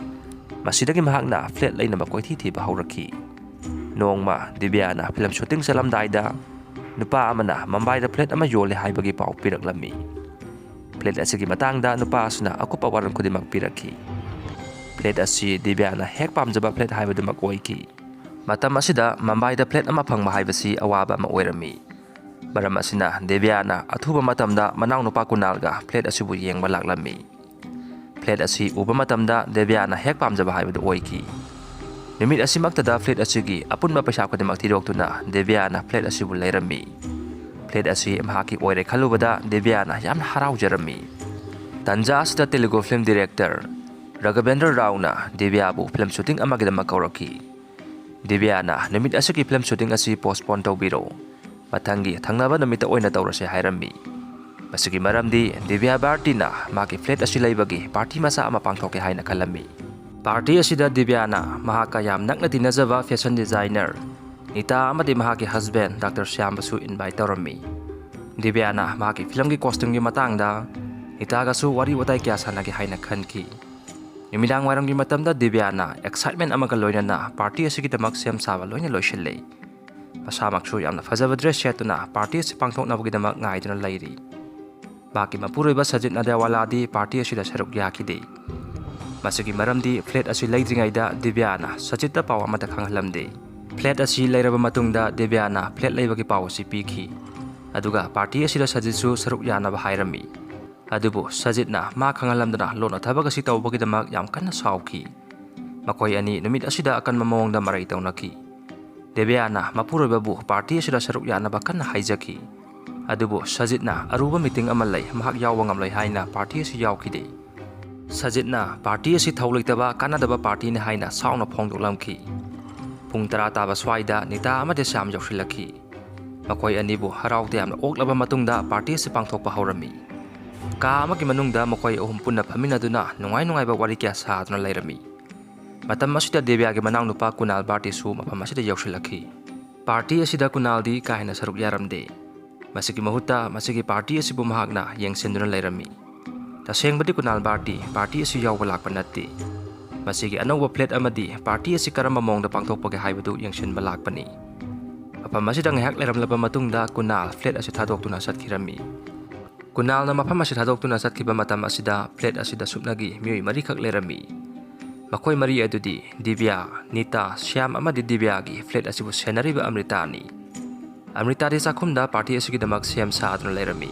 ꯃꯁꯤꯗꯒꯤ ꯃꯍꯥꯛꯅ ꯐ꯭ꯂꯦꯠ ꯂꯩꯅꯕ ꯀꯣꯏꯊꯤ ꯊꯤꯕ ꯍꯧꯔꯛꯈꯤ꯫ ꯅꯣꯡꯃ ꯗꯤꯕ꯭ꯌꯥꯅ ꯐꯤꯂꯝ ꯁꯨꯇꯤꯡ ꯆꯠꯂꯝꯗꯥꯏꯗ ꯅꯨꯄꯥ ꯑꯃꯅ ꯃꯨꯝꯕꯥꯏꯗ ꯐ꯭ꯂꯦꯠ ꯑꯃ ꯌꯣꯜꯂꯦ ꯍꯥꯏꯕꯒꯤ ꯄꯥꯎ ꯄꯤꯔꯛꯂꯝꯃꯤ꯫ ꯐ꯭ꯂꯦꯠ ꯑꯁꯤꯒꯤ ꯃꯇꯥꯡꯗ ꯅꯨꯄꯥ ꯑꯁꯤꯅ ꯑꯀꯨꯞꯄ ꯋꯥꯔꯣꯜ ꯈꯨꯗꯤꯡꯃꯛ ꯄꯤꯔꯛꯈꯤ꯫ ꯐ꯭ꯂꯦꯠ ꯑꯁꯤ ꯗꯤꯕ꯭ꯌꯥꯅ ꯍꯦꯛ ꯄꯥꯝꯖꯕ ꯐ꯭ꯂꯦꯠ ꯍꯥꯏꯕꯗꯨꯃꯛ ꯑꯣꯏꯈꯤ꯫ ꯃꯇꯝ ꯑꯁꯤꯗ ꯃꯨꯝꯕꯥꯏꯗ ꯐ꯭ꯂꯦꯠ ꯑꯃ ꯐꯪꯕ ꯍꯥꯏꯕꯁꯤ ꯑꯋꯥꯕ ꯑꯃ ꯑꯣꯏꯔꯝꯃꯤ꯫ ꯃꯔꯝ ꯑꯁꯤꯅ ꯗꯤꯕ꯭ꯌꯥꯅ ꯑꯊꯨꯕ ꯃꯇꯝꯗ ꯃꯅꯥꯎꯅꯨꯄꯥ ꯀꯨꯅꯥꯜꯒ ꯐ꯭ꯂꯦꯠ ꯑꯁꯤꯕꯨ ꯌꯦꯡꯕ ꯂꯥꯛꯂꯝꯃꯤ꯫ Flat ꯑꯁꯤ ꯎꯕ ꯃꯇꯝꯗ ꯗꯦꯕ꯭ꯌꯥꯅ ꯍꯦꯛ ꯄꯥꯝꯖꯕ ꯍꯥꯏꯕꯗꯨ ꯑꯣꯏꯈꯤ꯫ ꯅꯨꯃꯤꯠ ꯑꯁꯤꯃꯛꯇꯗ flat ꯑꯁꯤꯒꯤ ꯑꯄꯨꯟꯕ ꯄꯩꯁꯥ ꯈꯨꯗꯤꯡꯃꯛ ꯊꯤꯗꯣꯛꯇꯨꯅ ꯗꯦꯕ꯭ꯌꯥꯅ flat ꯑꯁꯤꯕꯨ ꯂꯩꯔꯝꯃꯤ꯫ Flat ꯑꯁꯤ ꯃꯍꯥꯛꯀꯤ ꯑꯣꯏꯔꯦ ꯈꯜꯂꯨꯕꯗ ꯗꯦꯕ꯭ꯌꯥꯅ ꯌꯥꯝꯅ ꯍꯔꯥꯎꯖꯔꯝꯃꯤ꯫ ꯇꯟꯖꯥ ꯑꯁꯤꯗ Telugu film director ꯔꯥꯘꯕꯦꯟꯗ꯭ꯔ ꯔꯥꯎꯅ ꯗꯦꯕ꯭ꯌꯥꯕꯨ film shooting ꯑꯃꯒꯤꯗꯃꯛ ꯀꯧꯔꯛꯈꯤ꯫ ꯗꯦꯕ꯭ꯌꯥꯅ ꯅꯨꯃꯤꯠ ꯑꯁꯤꯒꯤ film shooting ꯑꯁꯤ postpone ꯇꯧꯕꯤꯔꯣ, ꯃꯊꯪꯒꯤ ꯊꯪꯅꯕ ꯅꯨꯃꯤꯠꯇ ꯑꯣꯏꯅ ꯇꯧꯔꯁꯦ ꯍꯥꯏꯔꯝꯃꯤ꯫ ꯃꯁꯤꯒꯤ ꯃꯔꯝꯗꯤ ꯗꯦꯕ꯭ꯌꯥ ꯚꯥꯔꯇꯤꯅ ꯃꯥꯒꯤ flat ꯑꯁꯤ ꯂꯩꯕꯒꯤ party ꯃꯆꯥ ꯑꯃ ꯄꯥꯡꯊꯣꯛꯀꯦ ꯍꯥꯏꯅ ꯈꯜꯂꯝꯃꯤ꯫ Party ꯑꯁꯤꯗ ꯗꯦꯕ꯭ꯌꯥꯅ ꯃꯍꯥꯛꯀ ꯌꯥꯝ ꯅꯛꯅ ꯇꯤꯟꯅꯖꯕ fashion designer ꯅꯤꯇꯥ ꯑꯃꯗꯤ ꯃꯍꯥꯛꯀꯤ husband Doctor ꯁ꯭ꯌꯥꯝꯕꯁꯨ invite ꯇꯧꯔꯝꯃꯤ꯫ ꯗꯦꯕ꯭ꯌꯥꯅ ꯃꯍꯥꯛꯀꯤ filmꯒꯤ costumeꯒꯤ ꯃꯇꯥꯡꯗ ꯅꯤꯇꯥꯒꯁꯨ ꯋꯥꯔꯤ ꯋꯥꯇꯥꯏ ꯀꯌꯥ ꯁꯥꯟꯅꯒꯦ ꯍꯥꯏꯅ ꯈꯟꯈꯤ꯫ ꯅꯨꯃꯤꯗꯥꯡ ꯋꯥꯏꯔꯝꯒꯤ ꯃꯇꯝꯗ ꯗꯦꯕ꯭ꯌꯥꯅ excitement ꯑꯃꯒ ꯂꯣꯏꯅꯅ party ꯑꯁꯤꯒꯤꯗꯃꯛ ꯁꯦꯝ ꯁꯥꯕ ꯂꯣꯏꯅ ꯂꯣꯏꯁꯤꯜꯂꯦ꯫ ꯃꯁꯥꯃꯛꯁꯨ ꯌꯥꯝꯅ ꯐꯖꯕ dress ꯁꯦꯠꯇꯨꯅ party ꯑꯁꯤ ꯄꯥꯡꯊꯣꯛꯅꯕꯒꯤꯗꯃꯛ ꯉꯥꯏꯗꯨꯅ ꯂꯩꯔꯤ꯫ ꯃꯍꯥꯛꯀꯤ ꯃꯄꯨꯔꯣꯏꯕ ꯁꯖꯤꯠ ꯅꯥꯗꯤꯌꯥꯋꯥꯂꯥꯗꯤ party ꯑꯁꯤꯗ ꯁꯔꯨꯛ ꯌꯥꯈꯤꯗꯦ꯫ ꯃꯁꯤꯒꯤ ꯃꯔꯝꯗꯤ flat ꯑꯁꯤ ꯂꯩꯗ꯭ꯔꯤꯉꯩꯗ ꯗꯦꯕ꯭ꯌꯥꯅ ꯁꯖꯤꯠꯇ ꯄꯥꯎ ꯑꯃꯠꯇ ꯈꯪꯍꯜꯂꯝꯗꯦ꯫ Flat ꯑꯁꯤ ꯂꯩꯔꯕ ꯃꯇꯨꯡꯗ ꯗꯦꯕ꯭ꯌꯥꯅ flat ꯂꯩꯕꯒꯤ ꯄꯥꯎ ꯑꯁꯤ ꯄꯤꯈꯤ꯫ ꯑꯗꯨꯒ party ꯑꯁꯤꯗ ꯁꯖꯤꯠꯁꯨ ꯁꯔꯨꯛ ꯌꯥꯅꯕ ꯍꯥꯏꯔꯝꯃꯤ꯫ ꯑꯗꯨꯕꯨ ꯁꯖꯤꯠꯅ ꯃꯥ ꯈꯪꯍꯜꯂꯝꯗꯅ ꯂꯣꯟꯅ ꯊꯕꯛ ꯑꯁꯤ ꯇꯧꯕꯒꯤꯗꯃꯛ ꯌꯥꯝ ꯀꯟꯅ ꯁꯥꯎꯈꯤ꯫ ꯃꯈꯣꯏ ꯑꯅꯤ ꯅꯨꯃꯤꯠ ꯑꯁꯤꯗ ꯑꯀꯟꯕ ꯃꯑꯣꯡꯗ ꯃꯔꯩ ꯇꯧꯅꯈꯤ꯫ ꯗꯦꯕ꯭ꯌꯥꯅ ꯃꯄꯨꯔꯣꯏꯕꯕꯨ party ꯑꯁꯤꯗ ꯁꯔꯨꯛ ꯌꯥꯅꯕ ꯀꯟꯅ ꯍꯥꯏꯖꯈꯤ꯫ ꯑꯗꯨꯕꯨ ꯁꯖꯤꯠꯅ ꯑꯔꯨꯕ meeting ꯑꯃ ꯂꯩ, ꯃꯍꯥꯛ ꯌꯥꯎꯕ ꯉꯝꯂꯣꯏ ꯍꯥꯏꯅ party ꯑꯁꯤ ꯌꯥꯎꯈꯤꯗꯦ꯫ ꯁꯖꯤꯠꯅ party ꯑꯁꯤ ꯊꯧ ꯂꯩꯇꯕ ꯀꯥꯟꯅꯗꯕ partyꯅꯤ ꯍꯥꯏꯅ ꯁꯥꯎꯅ ꯐꯣꯡꯗꯣꯛꯂꯝꯈꯤ꯫ ꯄꯨꯡ ꯇꯔꯥ ꯇꯥꯕ ꯁ꯭ꯋꯥꯏꯗ ꯅꯤꯇꯥ ꯑꯃꯗꯤ ꯁ꯭ꯌꯥꯝ ꯌꯧꯁꯤꯜꯂꯛꯈꯤ꯫ ꯃꯈꯣꯏ ꯑꯅꯤꯕꯨ ꯍꯔꯥꯎ ꯇꯌꯥꯝꯅ ꯑꯣꯛꯂꯕ ꯃꯇꯨꯡꯗ party ꯑꯁꯤ ꯄꯥꯡꯊꯣꯛꯄ ꯍꯧꯔꯝꯃꯤ꯫ ꯀꯥ ꯑꯃꯒꯤ ꯃꯅꯨꯡꯗ ꯃꯈꯣꯏ ꯑꯍꯨꯝ ꯄꯨꯟꯅ ꯐꯝꯃꯤꯟꯅꯗꯨꯅ ꯅꯨꯡꯉꯥꯏ ꯅꯨꯡꯉꯥꯏꯕ ꯋꯥꯔꯤ ꯀꯌꯥ ꯁꯥꯗꯨꯅ ꯂꯩꯔꯝꯃꯤ꯫ ꯃꯇꯝ ꯑꯁꯤꯗ ꯗꯦꯕ꯭ꯌꯥꯒꯤ ꯃꯅꯥꯎꯅꯨꯄꯥ ꯀꯨꯅꯥꯜ ꯚꯥꯔꯇꯤꯁꯨ ꯃꯐꯝ ꯑꯁꯤꯗ ꯌꯧꯁꯤꯜꯂꯛꯈꯤ꯫ Party ꯑꯁꯤꯗ ꯀꯨꯅꯥꯜꯗꯤ ꯀꯥ ꯍꯦꯟꯅ ꯁꯔꯨꯛ ꯌꯥꯔꯝꯗꯦ꯫ ꯃꯁꯤꯒꯤ ꯃꯍꯨꯠꯇ ꯃꯁꯤꯒꯤ party ꯑꯁꯤꯕꯨ ꯃꯍꯥꯛꯅ ꯌꯦꯡꯁꯤꯟꯗꯨꯅ ꯂꯩꯔꯝꯃꯤ꯫ ꯇꯁꯦꯡꯕꯗꯤ ꯀꯨꯅꯥꯜ ꯚꯥꯔꯇꯤ party ꯑꯁꯤ ꯌꯥꯎꯕ ꯂꯥꯛꯄ ꯅꯠꯇꯦ꯫ ꯃꯁꯤꯒꯤ ꯑꯅꯧꯕ flat ꯑꯃꯗꯤ party ꯑꯁꯤ ꯀꯔꯝꯕ ꯃꯑꯣꯡꯗ ꯄꯥꯡꯊꯣꯛꯄꯒꯦ ꯍꯥꯏꯕꯗꯨ ꯌꯦꯡꯁꯤꯟꯕ ꯂꯥꯛꯄꯅꯤ꯫ ꯃꯐꯝ ꯑꯁꯤꯗ ꯉꯥꯏꯍꯥꯛ ꯂꯩꯔꯝꯂꯕ ꯃꯇꯨꯡꯗ ꯀꯨꯅꯥꯜ flat ꯑꯁꯤ ꯊꯥꯗꯣꯛꯇꯨꯅ ꯆꯠꯈꯤꯔꯝꯃꯤ꯫ ꯀꯨꯅꯥꯜꯅ ꯃꯐꯝ ꯑꯁꯤ ꯊꯥꯗꯣꯛꯇꯨꯅ ꯆꯠꯈꯤꯕ ꯃꯇꯝ ꯑꯁꯤꯗ flat ꯑꯁꯤꯗ ꯁꯨꯞꯅꯒꯤ ꯃꯤꯑꯣꯏ ꯃꯔꯤꯈꯛ ꯂꯩꯔꯝꯃꯤ꯫ ꯃꯈꯣꯏ ꯃꯔꯤ ꯑꯗꯨꯗꯤ ꯗꯤꯕ꯭ꯌꯥ, ꯅꯤꯇꯥ, ꯁ꯭ꯌꯥꯝ ꯑꯃꯗꯤ ꯗꯤꯕ꯭ꯌꯥꯒꯤ flat ꯑꯁꯤꯕꯨ ꯁꯦꯟꯅꯔꯤꯕ ꯑꯃ꯭ꯔꯤꯇꯥꯅꯤ꯫ ꯑꯃ꯭ꯔꯤꯇꯥꯗꯤ ꯆꯥꯛꯈꯨꯝꯗ party ꯑꯁꯤꯒꯤꯗꯃꯛ ꯁꯦꯝ ꯁꯥꯗꯨꯅ ꯂꯩꯔꯝꯃꯤ꯫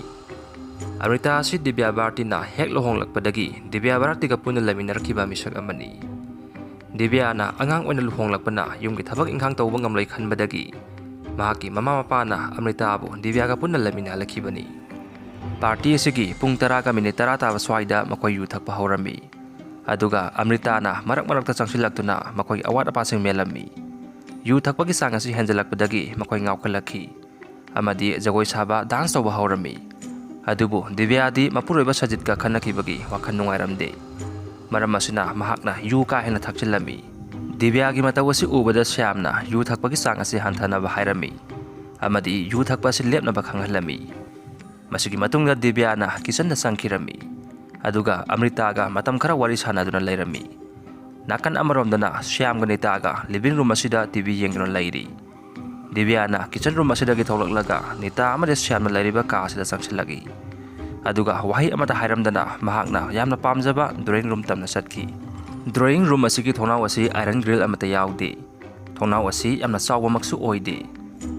ꯑꯃ꯭ꯔꯤꯇꯥ ꯑꯁꯤ ꯗꯤꯕ꯭ꯌꯥ ꯚꯥꯔꯇꯤꯅ ꯍꯦꯛ ꯂꯨꯍꯣꯡꯂꯛꯄꯗꯒꯤ ꯗꯤꯕ꯭ꯌꯥ ꯚꯥꯔꯇꯤꯒ ꯄꯨꯟꯅ ꯂꯩꯃꯤꯟꯅꯔꯛꯈꯤꯕ ꯃꯤꯁꯛ ꯑꯃꯅꯤ꯫ ꯗꯤꯕ꯭ꯌꯥꯅ ꯑꯉꯥꯡ ꯑꯣꯏꯅ ꯂꯨꯍꯣꯡꯂꯛꯄꯅ ꯌꯨꯝꯒꯤ ꯊꯕꯛ ꯏꯪꯈꯥꯡ ꯇꯧꯕ ꯉꯝꯂꯣꯏ ꯈꯟꯕꯗꯒꯤ ꯃꯍꯥꯛꯀꯤ ꯃꯃꯥ ꯃꯄꯥꯅ ꯑꯃ꯭ꯔꯤꯇꯥꯕꯨ ꯗꯤꯕ꯭ꯌꯥꯒ ꯄꯨꯟꯅ ꯂꯩꯃꯤꯟꯅꯍꯜꯂꯛꯈꯤꯕꯅꯤ꯫ ꯄꯥꯔꯇꯤ ꯑꯁꯤꯒꯤ ꯄꯨꯡ ꯇꯔꯥꯒ ꯃꯤꯅꯤꯠ ꯇꯔꯥ ꯇꯥꯕ ꯁ꯭ꯋꯥꯏꯗ ꯃꯈꯣꯏ ꯌꯨ ꯊꯛꯄ ꯍꯧꯔꯝꯃꯤ꯫ ꯑꯗꯨꯒ ꯑꯃ꯭ꯔꯤꯇꯥꯅ ꯃꯔꯛ ꯃꯔꯛꯇ ꯆꯪꯁꯤꯜꯂꯛꯇꯨꯅ ꯃꯈꯣꯏꯒꯤ ꯑꯋꯥꯠ ꯑꯄꯥꯁꯤꯡ ꯃꯦꯜꯂꯝꯃꯤ꯫ ꯌꯨ ꯊꯛꯄꯒꯤ ꯆꯥꯡ ꯑꯁꯤ ꯍꯦꯟꯖꯜꯂꯛꯄꯗꯒꯤ ꯃꯈꯣꯏ ꯉꯥꯎꯈꯠꯂꯛꯈꯤ ꯑꯃꯗꯤ ꯖꯒꯣꯏ ꯁꯥꯕ, ꯗꯥꯟꯁ ꯇꯧꯕ ꯍꯧꯔꯝꯃꯤ꯫ ꯑꯗꯨꯕꯨ ꯗꯤꯕ꯭ꯌꯥꯗꯤ ꯃꯄꯨꯔꯣꯏꯕ ꯁꯖꯤꯠꯀ ꯈꯟꯅꯈꯤꯕꯒꯤ ꯋꯥꯈꯜ ꯅꯨꯡꯉꯥꯏꯔꯝꯗꯦ꯫ ꯃꯔꯝ ꯑꯁꯤꯅ ꯃꯍꯥꯛꯅ ꯌꯨ ꯀꯥ ꯍꯦꯟꯅ ꯊꯛꯆꯤꯜꯂꯝꯃꯤ꯫ ꯗꯤꯕ꯭ꯌꯥꯒꯤ ꯃꯇꯧ ꯑꯁꯤ ꯎꯕꯗ ꯁ꯭ꯌꯥꯝꯅ ꯌꯨ ꯊꯛꯄꯒꯤ ꯆꯥꯡ ꯑꯁꯤ ꯍꯟꯊꯅꯕ ꯍꯥꯏꯔꯝꯃꯤ ꯑꯃꯗꯤ ꯌꯨ ꯊꯛꯄ ꯑꯁꯤ ꯂꯦꯞꯅꯕ ꯈꯪꯍꯜꯂꯝꯃꯤ꯫ ꯃꯁꯤꯒꯤ ꯃꯇꯨꯡꯗ ꯗꯤꯕ꯭ꯌꯥꯅ ꯀꯤꯆꯟꯗ ꯆꯪꯈꯤꯔꯝꯃꯤ꯫ ꯑꯗꯨꯒ ꯑꯃ꯭ꯔꯤꯇꯥꯒ ꯃꯇꯝ ꯈꯔ ꯋꯥꯔꯤ ꯁꯥꯟꯅꯗꯨꯅ ꯂꯩꯔꯝꯃꯤ꯫ ꯅꯥꯀꯟ ꯑꯃꯔꯣꯝꯗꯅ ꯁ꯭ꯌꯥꯝꯒ ꯅꯤꯇꯥꯒ ꯂꯤꯚꯤꯡ ꯔꯨꯝ ꯑꯁꯤꯗ ꯇꯤ ꯚꯤ ꯌꯦꯡꯗꯨꯅ ꯂꯩꯔꯤ꯫ ꯗꯤꯕ꯭ꯌꯥꯅ ꯀꯤꯆꯟ ꯔꯨꯝ ꯑꯁꯤꯗꯒꯤ ꯊꯣꯛꯂꯛꯂꯒ ꯅꯤꯇꯥ ꯑꯃꯗꯤ ꯁ꯭ꯌꯥꯝꯅ ꯂꯩꯔꯤꯕ ꯀꯥ ꯑꯁꯤꯗ ꯆꯪꯁꯤꯜꯂꯛꯏ꯫ ꯑꯗꯨꯒ ꯋꯥꯍꯩ ꯑꯃꯠꯇ ꯍꯥꯏꯔꯝꯗꯅ ꯃꯍꯥꯛꯅ ꯌꯥꯝꯅ ꯄꯥꯝꯖꯕ ꯗ꯭ꯔꯣꯌꯤꯡ ꯔꯨꯝ ꯇꯝꯅ ꯆꯠꯈꯤ꯫ ꯗ꯭ꯔꯣꯌꯤꯡ ꯔꯨꯝ ꯑꯁꯤꯒꯤ ꯊꯣꯡꯅꯥꯎ ꯑꯁꯤ ꯑꯥꯏꯔꯟ ꯒ꯭ꯔꯤꯜ ꯑꯃꯠꯇ ꯌꯥꯎꯗꯦ꯫ ꯊꯣꯡꯅꯥꯎ ꯑꯁꯤ ꯌꯥꯝꯅ ꯆꯥꯎꯕꯃꯛꯁꯨ ꯑꯣꯏꯗꯦ꯫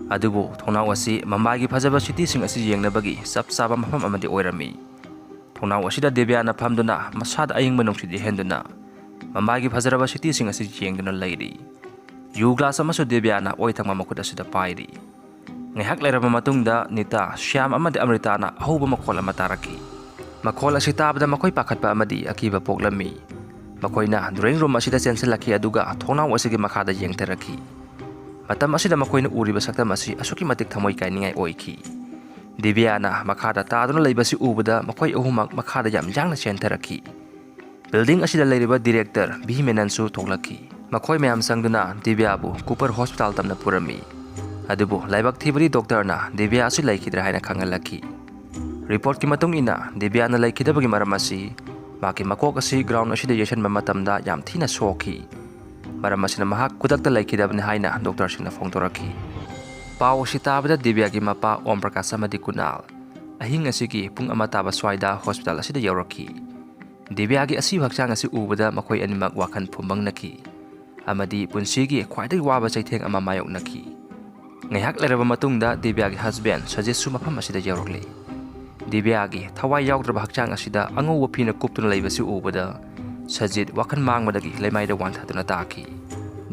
ꯑꯗꯨꯕꯨ ꯊꯣꯡꯅꯥꯎ ꯑꯁꯤ ꯃꯨꯝꯕꯥꯏꯒꯤ ꯐꯖꯕ ꯁꯤꯇꯤꯁꯤꯡ ꯑꯁꯤ ꯌꯦꯡꯅꯕꯒꯤ ꯆꯞ ꯆꯥꯕ ꯃꯐꯝ ꯑꯃꯗꯤ ꯑꯣꯏꯔꯝꯃꯤ꯫ ꯊꯣꯡꯅꯥꯎ ꯑꯁꯤꯗ ꯗꯤꯕ꯭ꯌꯥꯅ ꯐꯝꯗꯨꯅ ꯃꯁꯥꯗ ꯑꯏꯪꯕ ꯅꯨꯡꯁꯤꯠ ꯌꯩꯍꯟꯗꯨꯅ ꯃꯨꯝꯕꯥꯏꯒꯤ ꯐꯖꯔꯕ ꯁꯤꯇꯤꯁꯤꯡ ꯑꯁꯤ ꯌꯦꯡꯗꯨꯅ ꯂꯩꯔꯤ꯫ ꯌꯨ ꯒ꯭ꯂꯥꯁ ꯑꯃꯁꯨ ꯗꯤꯕ꯭ꯌꯥꯅ ꯑꯣꯏ ꯊꯪꯕ ꯃꯈꯨꯠ ꯑꯁꯤꯗ ꯄꯥꯏꯔꯤ꯫ ꯉꯥꯏꯍꯥꯛ ꯂꯩꯔꯕ ꯃꯇꯨꯡꯗ ꯅꯤꯇꯥ, ꯁ꯭ꯌꯥꯝ ꯑꯃꯗꯤ ꯑꯃ꯭ꯔꯤꯇꯥꯅ ꯑꯍꯧꯕ ꯃꯈꯣꯜ ꯑꯃ ꯇꯥꯔꯛꯈꯤ꯫ ꯃꯈꯣꯜ ꯑꯁꯤ ꯇꯥꯕꯗ ꯃꯈꯣꯏ ꯄꯥꯈꯠꯄ ꯑꯃꯗꯤ ꯑꯀꯤꯕ ꯄꯣꯛꯂꯝꯃꯤ꯫ ꯃꯈꯣꯏꯅ ꯗ꯭ꯔꯣꯌꯤꯡ ꯔꯨꯝ ꯑꯁꯤꯗ ꯆꯦꯟꯁꯤꯜꯂꯛꯈꯤ ꯑꯗꯨꯒ ꯊꯣꯡꯅꯥꯎ ꯑꯁꯤꯒꯤ ꯃꯈꯥꯗ ꯌꯦꯡꯊꯔꯛꯈꯤ꯫ ꯃꯇꯝ ꯑꯁꯤꯗ ꯃꯈꯣꯏꯅ ꯎꯔꯤꯕ ꯁꯛꯇꯝ ꯑꯁꯤ ꯑꯁꯨꯛꯀꯤ ꯃꯇꯤꯛ ꯊꯃꯣꯏ ꯀꯥꯏꯅꯤꯡꯉꯥꯏ ꯑꯣꯏꯈꯤ꯫ ꯗꯤꯕ꯭ꯌꯥꯅ ꯃꯈꯥꯗ ꯇꯥꯗꯨꯅ ꯂꯩꯕꯁꯤ ꯎꯕꯗ ꯃꯈꯣꯏ ꯑꯍꯨꯝꯃꯛ ꯃꯈꯥꯗ ꯌꯥꯝ ꯌꯥꯡꯅ ꯆꯦꯟꯊꯔꯛꯈꯤ꯫ ꯕꯤꯜꯗꯤꯡ ꯑꯁꯤꯗ ꯂꯩꯔꯤꯕ ꯗꯤꯔꯦꯛꯇꯔ ꯚꯤ ꯃꯦꯅꯟꯁꯨ ꯊꯣꯛꯂꯛꯈꯤ꯫ ꯃꯈꯣꯏ ꯃꯌꯥꯝ ꯆꯪꯗꯨꯅ ꯗꯤꯕ꯭ꯌꯥꯕꯨ ꯀꯨꯄꯔ ꯍꯣꯁꯄꯤꯇꯥꯜ ꯇꯝꯅ ꯄꯨꯔꯝꯃꯤ꯫ ꯑꯗꯨꯕꯨ ꯂꯥꯏꯕꯛ ꯊꯤꯕꯗꯤ ꯗꯣꯛꯇꯔꯅ ꯗꯤꯕ꯭ꯌꯥ ꯑꯁꯤ ꯂꯩꯈꯤꯗ꯭ꯔꯦ ꯍꯥꯏꯅ ꯈꯪꯍꯜꯂꯛꯈꯤ꯫ ꯔꯤꯄꯣꯔꯠꯀꯤ ꯃꯇꯨꯡ ꯏꯟꯅ ꯗꯤꯕ꯭ꯌꯥꯅ ꯂꯩꯈꯤꯗꯕꯒꯤ ꯃꯔꯝ ꯑꯁꯤ ꯃꯍꯥꯛꯀꯤ ꯃꯀꯣꯛ ꯑꯁꯤ ꯒ꯭ꯔꯥꯎꯟ ꯑꯁꯤꯗ ꯌꯩꯁꯟꯕ ꯃꯇꯝꯗ ꯌꯥꯝ ꯊꯤꯅ ꯁꯣꯛꯈꯤ꯫ ꯃꯔꯝ ꯑꯁꯤꯅ ꯃꯍꯥꯛ ꯈꯨꯗꯛꯇ ꯂꯩꯈꯤꯗꯕꯅꯤ ꯍꯥꯏꯅ ꯗꯣꯛꯇꯔꯁꯤꯡꯅ ꯐꯣꯡꯗꯣꯔꯛꯈꯤ꯫ ꯄꯥꯎ ꯑꯁꯤ ꯇꯥꯕꯗ ꯗꯤꯕ꯭ꯌꯥꯒꯤ ꯃꯄꯥ ꯑꯣꯝ ꯄ꯭ꯔꯀꯥꯁ ꯑꯃꯗꯤ ꯀꯨꯅꯥꯜ ꯑꯍꯤꯡ ꯑꯁꯤꯒꯤ ꯄꯨꯡ ꯑꯃ ꯇꯥꯕ ꯁ꯭ꯋꯥꯏꯗ ꯍꯣꯁꯄꯤꯇꯥꯜ ꯑꯁꯤꯗ ꯌꯧꯔꯛꯈꯤ꯫ ꯗꯤꯕ꯭ꯌꯥꯒꯤ ꯑꯁꯤꯕ ꯍꯛꯆꯥꯡ ꯑꯁꯤ ꯎꯕꯗ ꯃꯈꯣꯏ ꯑꯅꯤꯃꯛ ꯋꯥꯈꯜ ꯐꯨꯝꯕꯪꯅꯈꯤ ꯑꯃꯗꯤ ꯄꯨꯟꯁꯤꯒꯤ ꯈ꯭ꯋꯥꯏꯗꯒꯤ ꯋꯥꯕ ꯆꯩꯊꯦꯡ ꯑꯃ ꯃꯥꯌꯣꯛꯅꯈꯤ꯫ ꯉꯥꯏꯍꯥꯛ ꯂꯩꯔꯕ ꯃꯇꯨꯡꯗ ꯗꯤꯕ꯭ꯌꯥꯒꯤ ꯍꯁꯕꯦꯟ ꯁꯖꯤꯠꯁꯨ ꯃꯐꯝ ꯑꯁꯤꯗ ꯌꯧꯔꯛꯂꯦ꯫ ꯗꯤꯕ꯭ꯌꯥꯒꯤ ꯊꯋꯥꯏ ꯌꯥꯎꯗ꯭ꯔꯕ ꯍꯛꯆꯥꯡ ꯑꯁꯤꯗ ꯑꯉꯧꯕ ꯐꯤꯅ ꯀꯨꯞꯇꯨꯅ ꯂꯩꯕꯁꯤ ꯎꯕꯗ ꯁꯖꯤꯠ ꯋꯥꯈꯜ ꯃꯥꯡꯕꯗꯒꯤ ꯂꯩꯃꯥꯏꯗ ꯋꯥꯟꯊꯗꯨꯅ ꯇꯥꯈꯤ꯫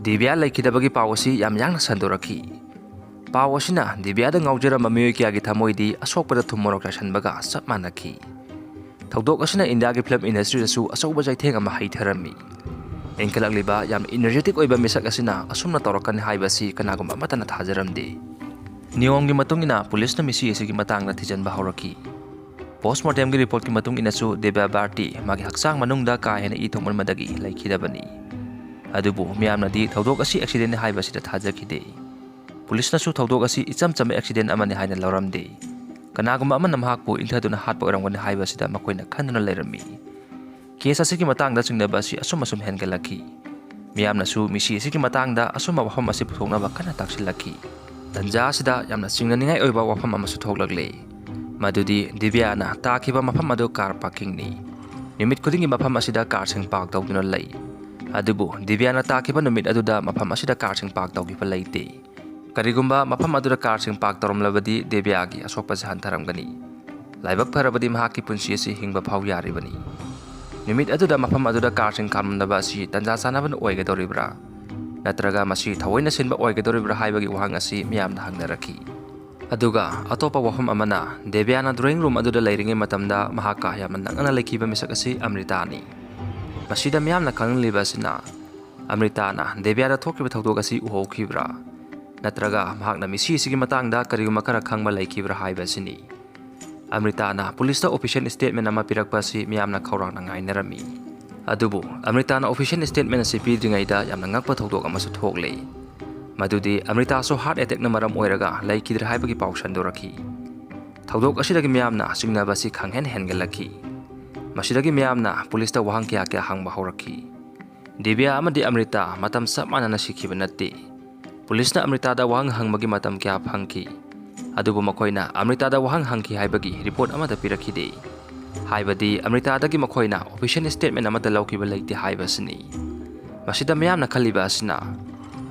ꯗꯤꯕ꯭ꯌꯥ ꯂꯩꯈꯤꯗꯕꯒꯤ ꯄꯥꯎ ꯑꯁꯤ ꯌꯥꯝ ꯌꯥꯡꯅ ꯁꯟꯗꯣꯔꯛꯈꯤ꯫ ꯄꯥꯎ ꯑꯁꯤꯅ ꯗꯤꯕ꯭ꯌꯥꯗ ꯉꯥꯎꯖꯔꯝꯕ ꯃꯤꯑꯣꯏ ꯀꯌꯥꯒꯤ ꯊꯃꯣꯏꯗꯤ ꯑꯁꯣꯛꯄꯗ ꯊꯨꯝ ꯃꯣꯔꯣꯛ ꯆꯥꯏꯁꯤꯟꯕꯒ ꯆꯞ ꯃꯥꯟꯅꯈꯤ꯫ ꯊꯧꯗꯣꯛ ꯑꯁꯤꯅ ꯏꯟꯗꯤꯌꯥꯒꯤ ꯐꯤꯂꯝ ꯏꯟꯗꯁꯇ꯭ꯔꯤꯗꯁꯨ ꯑꯆꯧꯕ ꯆꯩꯊꯦꯡ ꯑꯃ ꯍꯩꯊꯔꯝꯃꯤ꯫ ꯏꯟꯈꯠꯂꯛꯂꯤꯕ ꯌꯥꯝ ꯏꯅꯔꯖꯦꯇꯤꯛ ꯑꯣꯏꯕ ꯃꯤꯁꯛ ꯑꯁꯤꯅ ꯑꯁꯨꯝꯅ ꯇꯧꯔꯛꯀꯅꯤ ꯍꯥꯏꯕꯁꯤ ꯀꯅꯥꯒꯨꯝꯕ ꯑꯃꯠꯇꯅ ꯊꯥꯖꯔꯝꯗꯦ꯫ ꯅꯤꯌꯣꯝꯒꯤ ꯃꯇꯨꯡ ꯏꯟꯅ ꯄꯨꯂꯤꯁꯅ ꯃꯤꯁꯤ ꯑꯁꯤꯒꯤ ꯃꯇꯥꯡꯗ ꯊꯤꯖꯤꯟꯕ ꯍꯧꯔꯛꯈꯤ꯫ ꯄꯣꯁꯃꯣꯔꯇꯦꯝꯒꯤ ꯔꯤꯄꯣꯔꯠꯀꯤ ꯃꯇꯨꯡ ꯏꯟꯅꯁꯨ ꯗꯤꯕ꯭ꯌꯥ ꯕꯥꯔꯇꯤ ꯃꯥꯒꯤ ꯍꯛꯆꯥꯡ ꯃꯅꯨꯡꯗ ꯀꯥ ꯍꯦꯟꯅ ꯏ ꯊꯣꯛꯃꯟꯕꯗꯒꯤ ꯂꯩꯈꯤꯗꯕꯅꯤ꯫ ꯑꯗꯨꯕꯨ ꯃꯤꯌꯥꯝꯅꯗꯤ ꯊꯧꯗꯣꯛ ꯑꯁꯤ ꯑꯦꯛꯁꯤꯗꯦꯟꯅꯤ ꯍꯥꯏꯕꯁꯤꯗ ꯊꯥꯖꯈꯤꯗꯦ꯫ ꯄꯨꯂꯤꯁꯅꯁꯨ ꯊꯧꯗꯣꯛ ꯑꯁꯤ ꯏꯆꯝ ꯆꯝꯕ ꯑꯦꯛꯁꯤꯗꯦꯟ ꯑꯃꯅꯤ ꯍꯥꯏꯅ ꯂꯧꯔꯝꯗꯦ꯫ ꯀꯅꯥꯒꯨꯝꯕ ꯑꯃꯅ ꯃꯍꯥꯛꯄꯨ ꯏꯟꯊꯗꯨꯅ ꯍꯥꯠꯄ ꯑꯣꯏꯔꯝꯒꯅꯤ ꯍꯥꯏꯕꯁꯤꯗ ꯃꯈꯣꯏꯅ ꯈꯟꯗꯨꯅ ꯂꯩꯔꯝꯃꯤ꯫ ꯀꯦꯁ ꯑꯁꯤꯒꯤ ꯃꯇꯥꯡꯗ ꯆꯤꯡꯅꯕ ꯑꯁꯤ ꯑꯁꯨꯝ ꯑꯁꯨꯝ ꯍꯦꯟꯒꯠꯂꯛꯈꯤ꯫ ꯃꯤꯌꯥꯝꯅꯁꯨ ꯃꯤꯁꯤ ꯑꯁꯤꯒꯤ ꯃꯇꯥꯡꯗ ꯑꯆꯨꯝꯕ ꯋꯥꯐꯝ ꯑꯁꯤ ꯄꯨꯊꯣꯛꯅꯕ ꯀꯟꯅ ꯇꯥꯛꯁꯤꯜꯂꯛꯈꯤ꯫ ꯇꯟꯖꯥ ꯑꯁꯤꯗ ꯌꯥꯝꯅ ꯆꯤꯡꯅꯅꯤꯡꯉꯥꯏ ꯑꯣꯏꯕ ꯋꯥꯐꯝ ꯑꯃꯁꯨ ꯊꯣꯛꯂꯛꯂꯦ꯫ ꯃꯗꯨꯗꯤ ꯗꯤꯕ꯭ꯌꯥꯅ ꯇꯥꯈꯤꯕ ꯃꯐꯝ ꯑꯗꯨ ꯀꯥꯔ ꯄꯥꯔꯀꯤꯡꯅꯤ꯫ ꯅꯨꯃꯤꯠ ꯈꯨꯗꯤꯡꯒꯤ ꯃꯐꯝ ꯑꯁꯤꯗ ꯀꯥꯔꯁꯤꯡ ꯄꯥꯔꯛ ꯇꯧꯗꯨꯅ ꯂꯩ꯫ ꯑꯗꯨꯕꯨ ꯗꯤꯕ꯭ꯌꯥꯅ ꯇꯥꯈꯤꯕ ꯅꯨꯃꯤꯠ ꯑꯗꯨꯗ ꯃꯐꯝ ꯑꯁꯤꯗ ꯀꯥꯔꯁꯤꯡ ꯄꯥꯔꯛ ꯇꯧꯈꯤꯕ ꯂꯩꯇꯦ꯫ ꯀꯔꯤꯒꯨꯝꯕ ꯃꯐꯝ ꯑꯗꯨꯗ ꯀꯥꯔꯁꯤꯡ ꯄꯥꯔꯛ ꯇꯧꯔꯝꯂꯕꯗꯤ ꯗꯤꯕ꯭ꯌꯥꯒꯤ ꯑꯁꯣꯛꯄꯁꯦ ꯍꯟꯊꯔꯝꯒꯅꯤ꯫ ꯂꯥꯏꯕꯛ ꯐꯔꯕꯗꯤ ꯃꯍꯥꯛꯀꯤ ꯄꯨꯟꯁꯤ ꯑꯁꯤ ꯍꯤꯡꯕ ꯐꯥꯎ ꯌꯥꯔꯤꯕꯅꯤ꯫ ꯅꯨꯃꯤꯠ ꯑꯗꯨꯗ ꯃꯐꯝ ꯑꯗꯨꯗ ꯀꯥꯔꯁꯤꯡ ꯈꯥꯝꯂꯝꯗꯕ ꯑꯁꯤ ꯇꯟꯖꯥ ꯆꯥꯅꯕꯅ ꯑꯣꯏꯒꯗꯧꯔꯤꯕ꯭ꯔꯥ? ꯅꯠꯇ꯭ꯔꯒ ꯃꯁꯤ ꯊꯑꯣꯏꯅ ꯁꯤꯟꯕ ꯑꯣꯏꯒꯗꯧꯔꯤꯕ꯭ꯔꯥ ꯍꯥꯏꯕꯒꯤ ꯋꯥꯍꯪ ꯑꯁꯤ ꯃꯤꯌꯥꯝꯅ ꯍꯪꯅꯔꯛꯈꯤ꯫ ꯑꯗꯨꯒ ꯑꯇꯣꯞꯄ ꯋꯥꯐꯝ ꯑꯃꯅ, ꯗꯤꯕ꯭ꯌꯥꯅ ꯗ꯭ꯔꯣꯌꯤꯡ ꯔꯨꯝ ꯑꯗꯨꯗ ꯂꯩꯔꯤꯉꯩ ꯃꯇꯝꯗ ꯃꯍꯥꯛꯀ ꯌꯥꯝꯅ ꯅꯛꯅꯅ ꯂꯩꯈꯤꯕ ꯃꯤꯁꯛ ꯑꯁꯤ ꯑꯃ꯭ꯔꯤꯇꯥꯅꯤ꯫ ꯃꯁꯤꯗ ꯃꯤꯌꯥꯝꯅ ꯈꯪꯂꯤꯕ ꯑꯁꯤꯅ, ꯑꯃ꯭ꯔꯤꯇꯥꯅ ꯗꯤꯕ꯭ꯌꯥꯗ ꯊꯣꯛꯈꯤꯕ ꯊꯧꯗꯣꯛ ꯑꯁꯤ ꯎꯍꯧꯈꯤꯕ꯭ꯔꯥ? ꯅꯠꯇ꯭ꯔꯒ ꯃꯍꯥꯛꯅ ꯃꯤꯁꯤ ꯑꯁꯤꯒꯤ ꯃꯇꯥꯡꯗ ꯀꯔꯤꯒꯨꯝꯕ ꯈꯔ ꯈꯪꯕ ꯂꯩꯈꯤꯕ꯭ꯔꯥ ꯍꯥꯏꯕ ꯑꯁꯤꯅꯤ꯫ ꯑꯃ꯭ꯔꯤꯇꯥꯅ ꯄꯨꯂꯤꯁꯇ ꯑꯣꯐꯤꯁꯤꯌꯦꯜ ꯁ꯭ꯇꯦꯠꯃꯦꯟ ꯑꯃ ꯄꯤꯔꯛꯄ ꯑꯁꯤ ꯃꯤꯌꯥꯝꯅ ꯈꯧꯔꯥꯡꯅ ꯉꯥꯏꯅꯔꯝꯃꯤ꯫ ꯑꯗꯨꯕꯨ ꯑꯃ꯭ꯔꯤꯇꯥꯅ ꯑꯣꯐꯤꯁꯤꯌꯦꯜ ꯁ꯭ꯇꯦꯠꯃꯦꯟ ꯑꯁꯤ ꯄꯤꯗ꯭ꯔꯤꯉꯩꯗ ꯌꯥꯝꯅ ꯉꯛꯄ ꯊꯧꯗꯣꯛ ꯑꯃꯁꯨ ꯊꯣꯛꯂꯦ꯫ ꯃꯗꯨꯗꯤ ꯑꯃ꯭ꯔꯤꯇꯥꯁꯨ ꯍꯥꯔꯠ ꯑꯦꯇꯦꯛꯅ ꯃꯔꯝ ꯑꯣꯏꯔꯒ ꯂꯩꯈꯤꯗ꯭ꯔꯦ ꯍꯥꯏꯕꯒꯤ ꯄꯥꯎ ꯁꯟꯗꯣꯔꯛꯈꯤ꯫ ꯊꯧꯗꯣꯛ ꯑꯁꯤꯗꯒꯤ ꯃꯤꯌꯥꯝꯅ ꯆꯤꯡꯅꯕ ꯑꯁꯤ ꯈꯪꯍꯦꯟ ꯍꯦꯟꯒꯠꯂꯛꯈꯤ꯫ ꯃꯁꯤꯗꯒꯤ ꯃꯤꯌꯥꯝꯅ ꯄꯨꯂꯤꯁꯇ ꯋꯥꯍꯪ ꯀꯌꯥ ꯀꯌꯥ ꯍꯪꯕ ꯍꯧꯔꯛꯈꯤ꯫ ꯗꯤꯕ꯭ꯌꯥ ꯑꯃꯗꯤ ꯑꯃ꯭ꯔꯤꯇꯥ ꯃꯇꯝ ꯆꯞ ꯃꯥꯟꯅꯅ ꯁꯤꯈꯤꯕ ꯅꯠꯇꯦ꯫ ꯄꯨꯂꯤꯁꯅ ꯑꯃ꯭ꯔꯤꯇꯥꯗ ꯋꯥꯍꯪ ꯍꯪꯕꯒꯤ ꯃꯇꯝ ꯀꯌꯥ ꯐꯪꯈꯤ꯫ ꯑꯗꯨꯕꯨ ꯃꯈꯣꯏꯅ ꯑꯃ꯭ꯔꯤꯇꯥꯗ ꯋꯥꯍꯪ ꯍꯪꯈꯤ ꯍꯥꯏꯕꯒꯤ ꯔꯤꯄꯣꯔꯠ ꯑꯃꯠꯇ ꯄꯤꯔꯛꯈꯤꯗꯦ꯫ ꯍꯥꯏꯕꯗꯤ ꯑꯃ꯭ꯔꯤꯇꯥꯗꯒꯤ ꯃꯈꯣꯏꯅ ꯑꯣꯐꯤꯁꯤꯌꯦꯜ ꯁ꯭ꯇꯦꯠꯃꯦꯟ ꯑꯃꯠꯇ ꯂꯧꯈꯤꯕ ꯂꯩꯇꯦ ꯍꯥꯏꯕꯁꯤꯅꯤ꯫ ꯃꯁꯤꯗ ꯃꯤꯌꯥꯝꯅ ꯈꯜꯂꯤꯕ ꯑꯁꯤꯅ,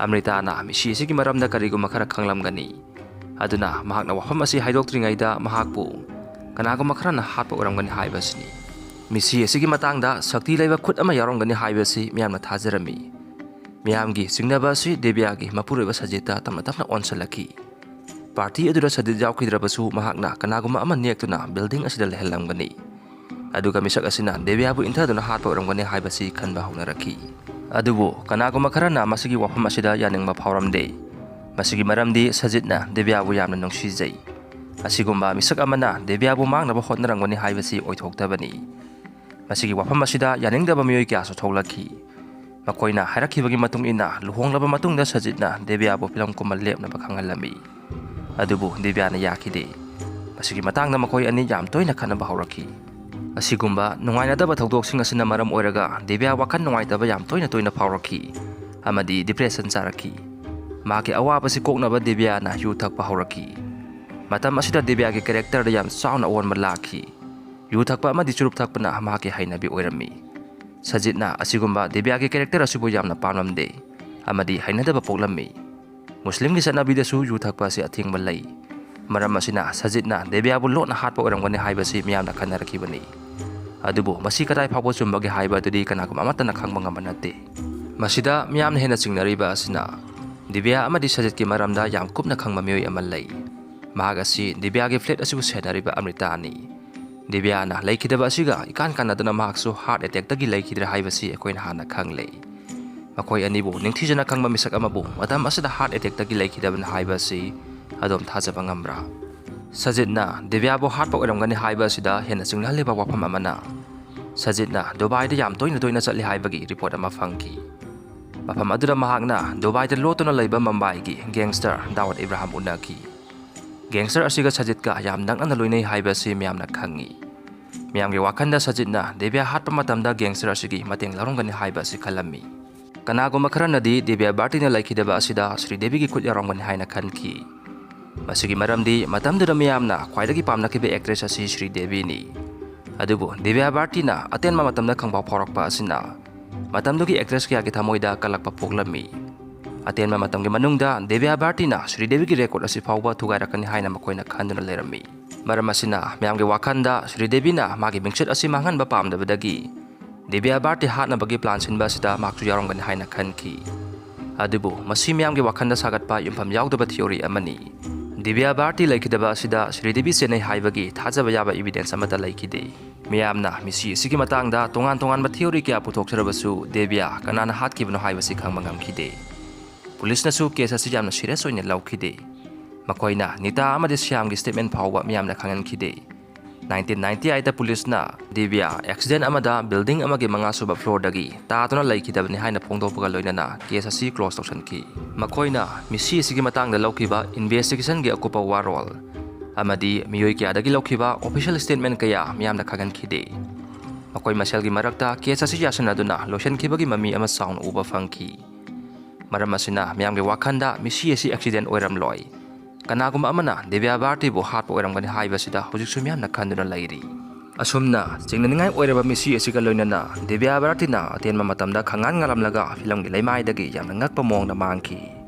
ꯑꯃ꯭ꯔꯤꯇꯥꯅ ꯃꯤꯁꯤ ꯑꯁꯤꯒꯤ ꯃꯔꯝꯗ ꯀꯔꯤꯒꯨꯝꯕ ꯈꯔ ꯈꯪꯂꯝꯒꯅꯤ꯫ ꯑꯗꯨꯅ ꯃꯍꯥꯛꯅ ꯋꯥꯐꯝ ꯑꯁꯤ ꯍꯥꯏꯗꯣꯛꯇ꯭ꯔꯤꯉꯩꯗ ꯃꯍꯥꯛꯄꯨ ꯀꯅꯥꯒꯨꯝꯕ ꯈꯔꯅ ꯍꯥꯠꯄ ꯑꯣꯏꯔꯝꯒꯅꯤ ꯍꯥꯏꯕ ꯑꯁꯤꯅꯤ꯫ ꯃꯤꯁꯤ ꯑꯁꯤꯒꯤ ꯃꯇꯥꯡꯗ ꯁꯛꯇꯤ ꯂꯩꯕ ꯈꯨꯠ ꯑꯃ ꯌꯥꯎꯔꯝꯒꯅꯤ ꯍꯥꯏꯕꯁꯤ ꯃꯤꯌꯥꯝꯅ ꯊꯥꯖꯔꯝꯃꯤ꯫ ꯃꯤꯌꯥꯝꯒꯤ ꯆꯤꯡꯅꯕ ꯑꯁꯤ ꯗꯦꯕꯤꯌꯥꯒꯤ ꯃꯄꯨꯔꯣꯏꯕ ꯁꯖꯤꯠꯇ ꯇꯞꯅ ꯇꯞꯅ ꯑꯣꯟꯁꯤꯜꯂꯛꯈꯤ꯫ ꯄꯥꯔꯇꯤ ꯑꯗꯨꯗ ꯁꯖꯤꯠ ꯌꯥꯎꯈꯤꯗ꯭ꯔꯕꯁꯨ, ꯃꯍꯥꯛꯅ ꯀꯅꯥꯒꯨꯝꯕ ꯑꯃ ꯅꯦꯛꯇꯨꯅ ꯕꯤꯜꯗꯤꯡ ꯑꯁꯤꯗ ꯂꯩꯍꯜꯂꯝꯒꯅꯤ꯫ ꯑꯗꯨꯒ ꯃꯤꯁꯛ ꯑꯁꯤꯅ ꯗꯦꯕꯤꯌꯥꯕꯨ ꯏꯟꯊꯗꯨꯅ ꯍꯥꯠꯄ ꯑꯣꯏꯔꯝꯒꯅꯤ ꯍꯥꯏꯕꯁꯤ ꯈꯟꯕ ꯍꯧꯅꯔꯛꯈꯤ꯫ ꯑꯗꯨꯕꯨ ꯀꯅꯥꯒꯨꯝꯕ ꯈꯔꯅ ꯃꯁꯤꯒꯤ ꯋꯥꯐꯝ ꯑꯁꯤꯗ ꯌꯥꯅꯤꯡꯕ ꯐꯥꯎꯔꯝꯗꯦ꯫ ꯃꯁꯤꯒꯤ ꯃꯔꯝꯗꯤ ꯁꯖꯤꯠꯅ ꯗꯦꯕꯤꯌꯥꯕꯨ ꯌꯥꯝꯅ ꯅꯨꯡꯁꯤꯖꯩ꯫ ꯑꯁꯤꯒꯨꯝꯕ ꯃꯤꯁꯛ ꯑꯃꯅ ꯗꯦꯕꯤꯌꯥꯕꯨ ꯃꯥꯡꯅꯕ ꯍꯣꯠꯅꯔꯝꯒꯅꯤ ꯍꯥꯏꯕꯁꯤ ꯑꯣꯏꯊꯣꯛꯇꯕꯅꯤ꯫ ꯃꯁꯤꯒꯤ ꯋꯥꯐꯝ ꯑꯁꯤꯗ ꯌꯥꯅꯤꯡꯗꯕ ꯃꯤꯑꯣꯏ ꯀꯌꯥꯁꯨ ꯊꯣꯛꯂꯛꯈꯤ꯫ ꯃꯈꯣꯏꯅ ꯍꯥꯏꯔꯛꯈꯤꯕꯒꯤ ꯃꯇꯨꯡ ꯏꯟꯅ, ꯂꯨꯍꯣꯡꯂꯕ ꯃꯇꯨꯡꯗ ꯁꯖꯤꯠꯅ ꯗꯦꯕꯤꯌꯥꯕꯨ ꯐꯤꯂꯝ ꯀꯨꯝꯕ ꯂꯦꯞꯅꯕ ꯈꯪꯍꯜꯂꯝꯃꯤ꯫ ꯑꯗꯨꯕꯨ ꯗꯦꯕꯤꯌꯥꯅ ꯌꯥꯈꯤꯗꯦ꯫ ꯃꯁꯤꯒꯤ ꯃꯇꯥꯡꯗ ꯃꯈꯣꯏ ꯑꯅꯤ ꯌꯥꯝ ꯇꯣꯏꯅ ꯈꯠꯅꯕ ꯍꯧꯔꯛꯈꯤ꯫ ꯑꯁꯤꯒꯨꯝꯕ ꯅꯨꯡꯉꯥꯏꯅꯗꯕ ꯊꯧꯗꯣꯛꯁꯤꯡ ꯑꯁꯤꯅ ꯃꯔꯝ ꯑꯣꯏꯔꯒ ꯗꯦꯕꯤꯌꯥ ꯋꯥꯈꯜ ꯅꯨꯡꯉꯥꯏꯇꯕ ꯌꯥꯝ ꯇꯣꯏꯅ ꯇꯣꯏꯅ ꯐꯥꯎꯔꯛꯈꯤ ꯑꯃꯗꯤ ꯗꯤꯄ꯭ꯔꯦꯁꯟ ꯆꯥꯔꯛꯈꯤ꯫ ꯃꯍꯥꯛꯀꯤ ꯑꯋꯥꯕꯁꯤ ꯀꯣꯛꯅꯕ ꯗꯦꯕꯤꯌꯥꯅ ꯌꯨ ꯊꯛꯄ ꯍꯧꯔꯛꯈꯤ꯫ ꯃꯇꯝ ꯑꯁꯤꯗ ꯗꯦꯕꯤꯌꯥꯒꯤ ꯀꯦꯔꯦꯛꯇꯔꯗ ꯌꯥꯝ ꯆꯥꯎꯅ ꯑꯑꯣꯟꯕ ꯂꯥꯛꯈꯤ꯫ ꯌꯨ ꯊꯛꯄ ꯑꯃꯗꯤ ꯆꯨꯔꯨꯞ ꯊꯛꯄꯅ ꯃꯍꯥꯛꯀꯤ ꯍꯩꯅꯕꯤ ꯑꯣꯏꯔꯝꯃꯤ꯫ ꯁꯖꯤꯠꯅ ꯑꯁꯤꯒꯨꯝꯕ ꯗꯦꯕꯤꯌꯥꯒꯤ ꯀꯦꯔꯦꯛꯇꯔ ꯑꯁꯤꯕꯨ ꯌꯥꯝꯅ ꯄꯥꯝꯂꯝꯗꯦ ꯑꯃꯗꯤ ꯍꯩꯅꯗꯕ ꯄꯣꯛꯂꯝꯃꯤ꯫ ꯃꯨꯁꯂꯤꯝꯒꯤ ꯆꯠꯅꯕꯤꯗꯁꯨ ꯌꯨ ꯊꯛꯄ ꯑꯁꯤ ꯑꯊꯤꯡꯕ ꯂꯩ꯫ ꯃꯔꯝ ꯑꯁꯤꯅ ꯁꯖꯤꯠꯅ ꯗꯦꯕꯤꯌꯥꯕꯨ ꯂꯣꯠꯅ ꯍꯥꯠꯄ ꯑꯣꯏꯔꯝꯒꯅꯤ ꯍꯥꯏꯕꯁꯤ ꯃꯤꯌꯥꯝꯅ ꯈꯟꯅꯔꯛꯈꯤꯕꯅꯤ꯫ ꯑꯗꯨꯕꯨ ꯃꯁꯤ ꯀꯗꯥꯏ ꯐꯥꯎꯕ ꯆꯨꯝꯕꯒꯦ ꯍꯥꯏꯕ ꯑꯗꯨꯗꯤ ꯀꯅꯥꯒꯨꯝꯕ ꯑꯃꯠꯇꯅ ꯈꯪꯕ ꯉꯝꯕ ꯅꯠꯇꯦ꯫ ꯃꯁꯤꯗ ꯃꯤꯌꯥꯝꯅ ꯍꯦꯟꯅ ꯆꯤꯡꯅꯔꯤꯕ ꯑꯁꯤꯅ ꯗꯦꯕꯤꯌꯥ ꯑꯃꯗꯤ ꯁꯖꯤꯠꯀꯤ ꯃꯔꯝꯗ ꯌꯥꯝ ꯀꯨꯞꯅ ꯈꯪꯕ ꯃꯤꯑꯣꯏ ꯑꯃ ꯂꯩ꯫ ꯃꯍꯥꯛ ꯑꯁꯤ ꯗꯦꯕꯤꯌꯥꯒꯤ ꯐ꯭ꯂꯦꯠ ꯑꯁꯤꯕꯨ ꯁꯦꯟꯅꯔꯤꯕ ꯑꯃ꯭ꯔꯤꯇꯥꯅꯤ꯫ ꯗꯦꯕꯤꯌꯥꯅ ꯂꯩꯈꯤꯗꯕ ꯑꯁꯤꯒ ꯏꯀꯥꯟ ꯀꯥꯟꯅꯗꯅ ꯃꯍꯥꯛꯁꯨ ꯍꯥꯔꯠ ꯑꯦꯇꯦꯛꯇꯒꯤ ꯂꯩꯈꯤꯗ꯭ꯔꯦ ꯍꯥꯏꯕꯁꯤ ꯑꯩꯈꯣꯏꯅ ꯍꯥꯟꯅ ꯈꯪꯂꯦ꯫ ꯃꯈꯣꯏ ꯑꯅꯤꯕꯨ ꯅꯤꯡꯊꯤꯖꯅ ꯈꯪꯕ ꯃꯤꯁꯛ ꯑꯃꯕꯨ ꯃꯇꯝ ꯑꯁꯤꯗ ꯍꯥꯔꯠ ꯑꯦꯇꯦꯛꯇꯒꯤ ꯂꯩꯈꯤꯗꯕꯅ ꯍꯥꯏꯕ ꯑꯁꯤ ꯑꯗꯣꯝ ꯊꯥꯖꯕ ꯉꯝꯕ꯭ꯔꯥ? ꯁꯖꯤꯠꯅ ꯗꯦꯕꯤꯌꯥꯕꯨ ꯍꯥꯠꯄ ꯑꯣꯏꯔꯝꯒꯅꯤ ꯍꯥꯏꯕ ꯑꯁꯤꯗ ꯍꯦꯟꯅ ꯆꯤꯡꯅꯍꯜꯂꯤꯕ ꯋꯥꯐꯝ ꯑꯃꯅ, ꯁꯖꯤꯠꯅ ꯗꯨꯕꯥꯏꯗ ꯌꯥꯝ ꯇꯣꯏꯅ ꯇꯣꯏꯅ ꯆꯠꯂꯤ ꯍꯥꯏꯕꯒꯤ ꯔꯤꯄꯣꯔꯠ ꯑꯃ ꯐꯪꯈꯤ꯫ ꯃꯐꯝ ꯑꯗꯨꯗ ꯃꯍꯥꯛꯅ ꯗꯨꯕꯥꯏꯗ ꯂꯣꯠꯇꯨꯅ ꯂꯩꯕ ꯃꯨꯝꯕꯥꯏꯒꯤ ꯒꯦꯡꯁꯇꯔ ꯗꯥꯎꯗ ꯏꯕ꯭ꯔꯥꯍꯝ ꯎꯅꯈꯤ꯫ ꯒꯦꯡꯁꯇꯔ ꯑꯁꯤꯒ ꯁꯖꯤꯠꯀ ꯌꯥꯝ ꯅꯛꯅꯅ ꯂꯣꯏꯅꯩ ꯍꯥꯏꯕ ꯑꯁꯤ ꯃꯤꯌꯥꯝꯅ ꯈꯪꯉꯤ꯫ ꯃꯤꯌꯥꯝꯒꯤ ꯋꯥꯈꯜꯗ ꯁꯖꯤꯠꯅ ꯗꯦꯕꯤꯌꯥ ꯍꯥꯠꯄ ꯃꯇꯝꯗ ꯒꯦꯡꯁꯇꯔ ꯑꯁꯤꯒꯤ ꯃꯇꯦꯡ ꯂꯧꯔꯝꯒꯅꯤ ꯍꯥꯏꯕ ꯑꯁꯤ ꯈꯜꯂꯝꯃꯤ꯫ ꯀꯅꯥꯒꯨꯝꯕ ꯈꯔꯅꯗꯤ ꯗꯦꯕꯤꯌꯥ ꯕꯥꯔꯇꯤꯅ ꯂꯩꯈꯤꯗꯕ ꯑꯁꯤꯗ ꯁ꯭ꯔꯤꯗꯦꯕꯤꯒꯤ ꯈꯨꯠ ꯌꯥꯎꯔꯝꯒꯅꯤ ꯍꯥꯏꯅ ꯈꯟꯈꯤ꯫ ꯃꯁꯤꯒꯤ ꯃꯔꯝꯗꯤ ꯃꯇꯝꯗꯨꯗ ꯃꯤꯌꯥꯝꯅ ꯈ꯭ꯋꯥꯏꯗꯒꯤ ꯄꯥꯝꯅꯈꯤꯕ ꯑꯦꯛꯇ꯭ꯔꯦꯁ ꯑꯁꯤ ꯁ꯭ꯔꯤꯗꯦꯕꯤꯅꯤ꯫ ꯑꯗꯨꯕꯨ ꯗꯦꯕꯤꯌꯥ ꯕꯥꯔꯇꯤꯅ ꯑꯇꯦꯟꯕ ꯃꯇꯝꯗ ꯈꯪꯐꯥꯎ ꯐꯥꯎꯔꯛꯄ ꯑꯁꯤꯅ ꯃꯇꯝꯗꯨꯒꯤ ꯑꯦꯛꯇ꯭ꯔꯦꯁ ꯀꯌꯥꯒꯤ ꯊꯃꯣꯏꯗ ꯀꯜꯂꯛꯄ ꯄꯣꯛꯂꯝꯃꯤ꯫ ꯑꯇꯦꯟꯕ ꯃꯇꯝꯒꯤ ꯃꯅꯨꯡꯗ ꯗꯦꯕꯤꯌꯥ ꯕꯥꯔꯇꯤꯅ ꯁ꯭ꯔꯤꯗꯦꯕꯤꯒꯤ ꯔꯦꯀꯣꯔꯗ ꯑꯁꯤ ꯐꯥꯎꯕ ꯊꯨꯒꯥꯏꯔꯛꯀꯅꯤ ꯍꯥꯏꯅ ꯃꯈꯣꯏꯅ ꯈꯟꯗꯨꯅ ꯂꯩꯔꯝꯃꯤ꯫ ꯃꯔꯝ ꯑꯁꯤꯅ ꯃꯤꯌꯥꯝꯒꯤ ꯋꯥꯈꯜꯗ ꯁ꯭ꯔꯤꯗꯦꯕꯤꯅ ꯃꯥꯒꯤ ꯃꯤꯡꯆꯠ ꯑꯁꯤ ꯃꯥꯡꯍꯟꯕ ꯄꯥꯝꯗꯕꯗꯒꯤ ꯗꯤꯕ꯭ꯌꯥ ꯚꯥꯔꯇꯤ ꯍꯥꯠꯅꯕꯒꯤ ꯄ꯭ꯂꯥꯟ ꯁꯤꯟꯕ ꯑꯁꯤꯗ ꯃꯍꯥꯛꯁꯨ ꯌꯥꯎꯔꯝꯒꯅꯤ ꯍꯥꯏꯅ ꯈꯟꯈꯤ꯫ ꯑꯗꯨꯕꯨ ꯃꯁꯤ ꯃꯤꯌꯥꯝꯒꯤ ꯋꯥꯈꯜꯗ ꯁꯥꯒꯠꯄ ꯌꯨꯝꯐꯝ ꯌꯥꯎꯗꯕ ꯊꯤꯑꯣꯔꯤ ꯑꯃꯅꯤ꯫ ꯗꯤꯕ꯭ꯌꯥ ꯚꯥꯔꯇꯤ ꯂꯩꯈꯤꯗꯕ ꯑꯁꯤꯗ ꯁ꯭ꯔꯤꯗꯦꯕꯤ ꯆꯦꯟꯅꯩ ꯍꯥꯏꯕꯒꯤ ꯊꯥꯖꯕ ꯌꯥꯕ ꯏꯕꯤꯗꯦꯟꯁ ꯑꯃꯠꯇ ꯂꯩꯈꯤꯗꯦ꯫ ꯃꯤꯌꯥꯝꯅ ꯃꯤꯁꯤ ꯑꯁꯤꯒꯤ ꯃꯇꯥꯡꯗ ꯇꯣꯉꯥꯟ ꯇꯣꯉꯥꯟꯕ ꯊꯤꯑꯣꯔꯤ ꯀꯌꯥ ꯄꯨꯊꯣꯛꯆꯔꯕꯁꯨ ꯗꯦꯕ꯭ꯌꯥ ꯀꯅꯥꯅ ꯍꯥꯠꯈꯤꯕꯅꯣ ꯍꯥꯏꯕꯁꯤ ꯈꯪꯕ ꯉꯝꯈꯤꯗꯦ꯫ ꯄꯨꯂꯤꯁꯅꯁꯨ ꯀꯦꯁ ꯑꯁꯤ ꯌꯥꯝꯅ ꯁꯤꯔꯤꯌꯁ ꯑꯣꯏꯅ ꯂꯧꯈꯤꯗꯦ꯫ ꯃꯈꯣꯏꯅ ꯅꯤꯇꯥ ꯑꯃꯗꯤ ꯁ꯭ꯌꯥꯝꯒꯤ ꯁ꯭ꯇꯦꯠꯃꯦꯟ ꯐꯥꯎꯕ ꯃꯤꯌꯥꯝꯅ ꯈꯪꯍꯟꯈꯤꯗꯦ꯫ ꯅꯥꯏꯟꯇꯤꯟ ꯅꯥꯏꯟꯇꯤ ꯑꯩꯠꯇ ꯄꯨꯂꯤꯁꯅ ꯗꯤꯕ꯭ꯌꯥ ꯑꯦꯛꯁꯤꯗꯦꯟ ꯑꯃꯗ ꯕꯤꯜꯗꯤꯡ ꯑꯃꯒꯤ ꯃꯉꯥꯁꯨꯕ ꯐ꯭ꯂꯣꯔꯗꯒꯤ ꯇꯥꯗꯨꯅ ꯂꯩꯈꯤꯗꯕꯅꯤ ꯍꯥꯏꯅ ꯐꯣꯡꯗꯣꯛꯄꯒ ꯂꯣꯏꯅꯅ ꯀꯦꯁ ꯑꯁꯤ ꯀ꯭ꯂꯣꯖ ꯇꯧꯁꯟꯈꯤ꯫ ꯃꯈꯣꯏꯅ ꯃꯤꯁꯤ ꯑꯁꯤꯒꯤ ꯃꯇꯥꯡꯗ ꯂꯧꯈꯤꯕ ꯏꯟꯚꯦꯁꯇꯤꯒꯦꯁꯟꯒꯤ ꯑꯀꯨꯞꯄ ꯋꯥꯔꯣꯜ ꯑꯃꯗꯤ ꯃꯤꯑꯣꯏ ꯀꯌꯥꯗꯒꯤ ꯂꯧꯈꯤꯕ ꯑꯣꯐꯤꯁꯤꯌꯦꯜ ꯁ꯭ꯇꯦꯠꯃꯦꯟ ꯀꯌꯥ ꯃꯤꯌꯥꯝꯅ ꯈꯪꯍꯟꯈꯤꯗꯦ꯫ ꯃꯈꯣꯏ ꯃꯁꯦꯜꯒꯤ ꯃꯔꯛꯇ ꯀꯦꯁ ꯑꯁꯤ ꯌꯥꯁꯤꯟꯅꯗꯨꯅ ꯂꯣꯏꯁꯤꯟꯈꯤꯕꯒꯤ ꯃꯃꯤ ꯑꯃ ꯆꯥꯎꯅ ꯎꯕ ꯐꯪꯈꯤ꯫ ꯃꯔꯝ ꯑꯁꯤꯅ ꯃꯤꯌꯥꯝꯒꯤ ꯋꯥꯈꯜꯗ ꯃꯤꯁꯤ ꯑꯁꯤ ꯑꯦꯛꯁꯤꯗꯦꯟ ꯑꯣꯏꯔꯝꯂꯣꯏ, ꯀꯅꯥꯒꯨꯝꯕ ꯑꯃꯅ ꯗꯤꯕ꯭ꯌꯥ ꯚꯥꯔꯇꯤꯕꯨ ꯍꯥꯠꯄ ꯑꯣꯏꯔꯝꯒꯅꯤ ꯍꯥꯏꯕꯁꯤꯗ ꯍꯧꯖꯤꯛꯁꯨ ꯃꯤꯌꯥꯝꯅ ꯈꯟꯗꯨꯅ ꯂꯩꯔꯤ꯫ ꯑꯁꯨꯝꯅ ꯆꯤꯡꯅꯅꯤꯡꯉꯥꯏ ꯑꯣꯏꯔꯕ ꯃꯤꯁꯤ ꯑꯁꯤꯒ ꯂꯣꯏꯅꯅ ꯗꯤꯕ꯭ꯌꯥ ꯚꯥꯔꯇꯤꯅ ꯑꯇꯦꯟꯕ ꯃꯇꯝꯗ ꯈꯪꯉꯥꯟ ꯉꯥꯜꯂꯝꯂꯒ ꯐꯤꯂꯝꯒꯤ ꯂꯩꯃꯥꯏꯗꯒꯤ ꯌꯥꯝꯅ ꯉꯛꯄ ꯃꯑꯣꯡꯗ ꯃꯥꯡꯈꯤ꯫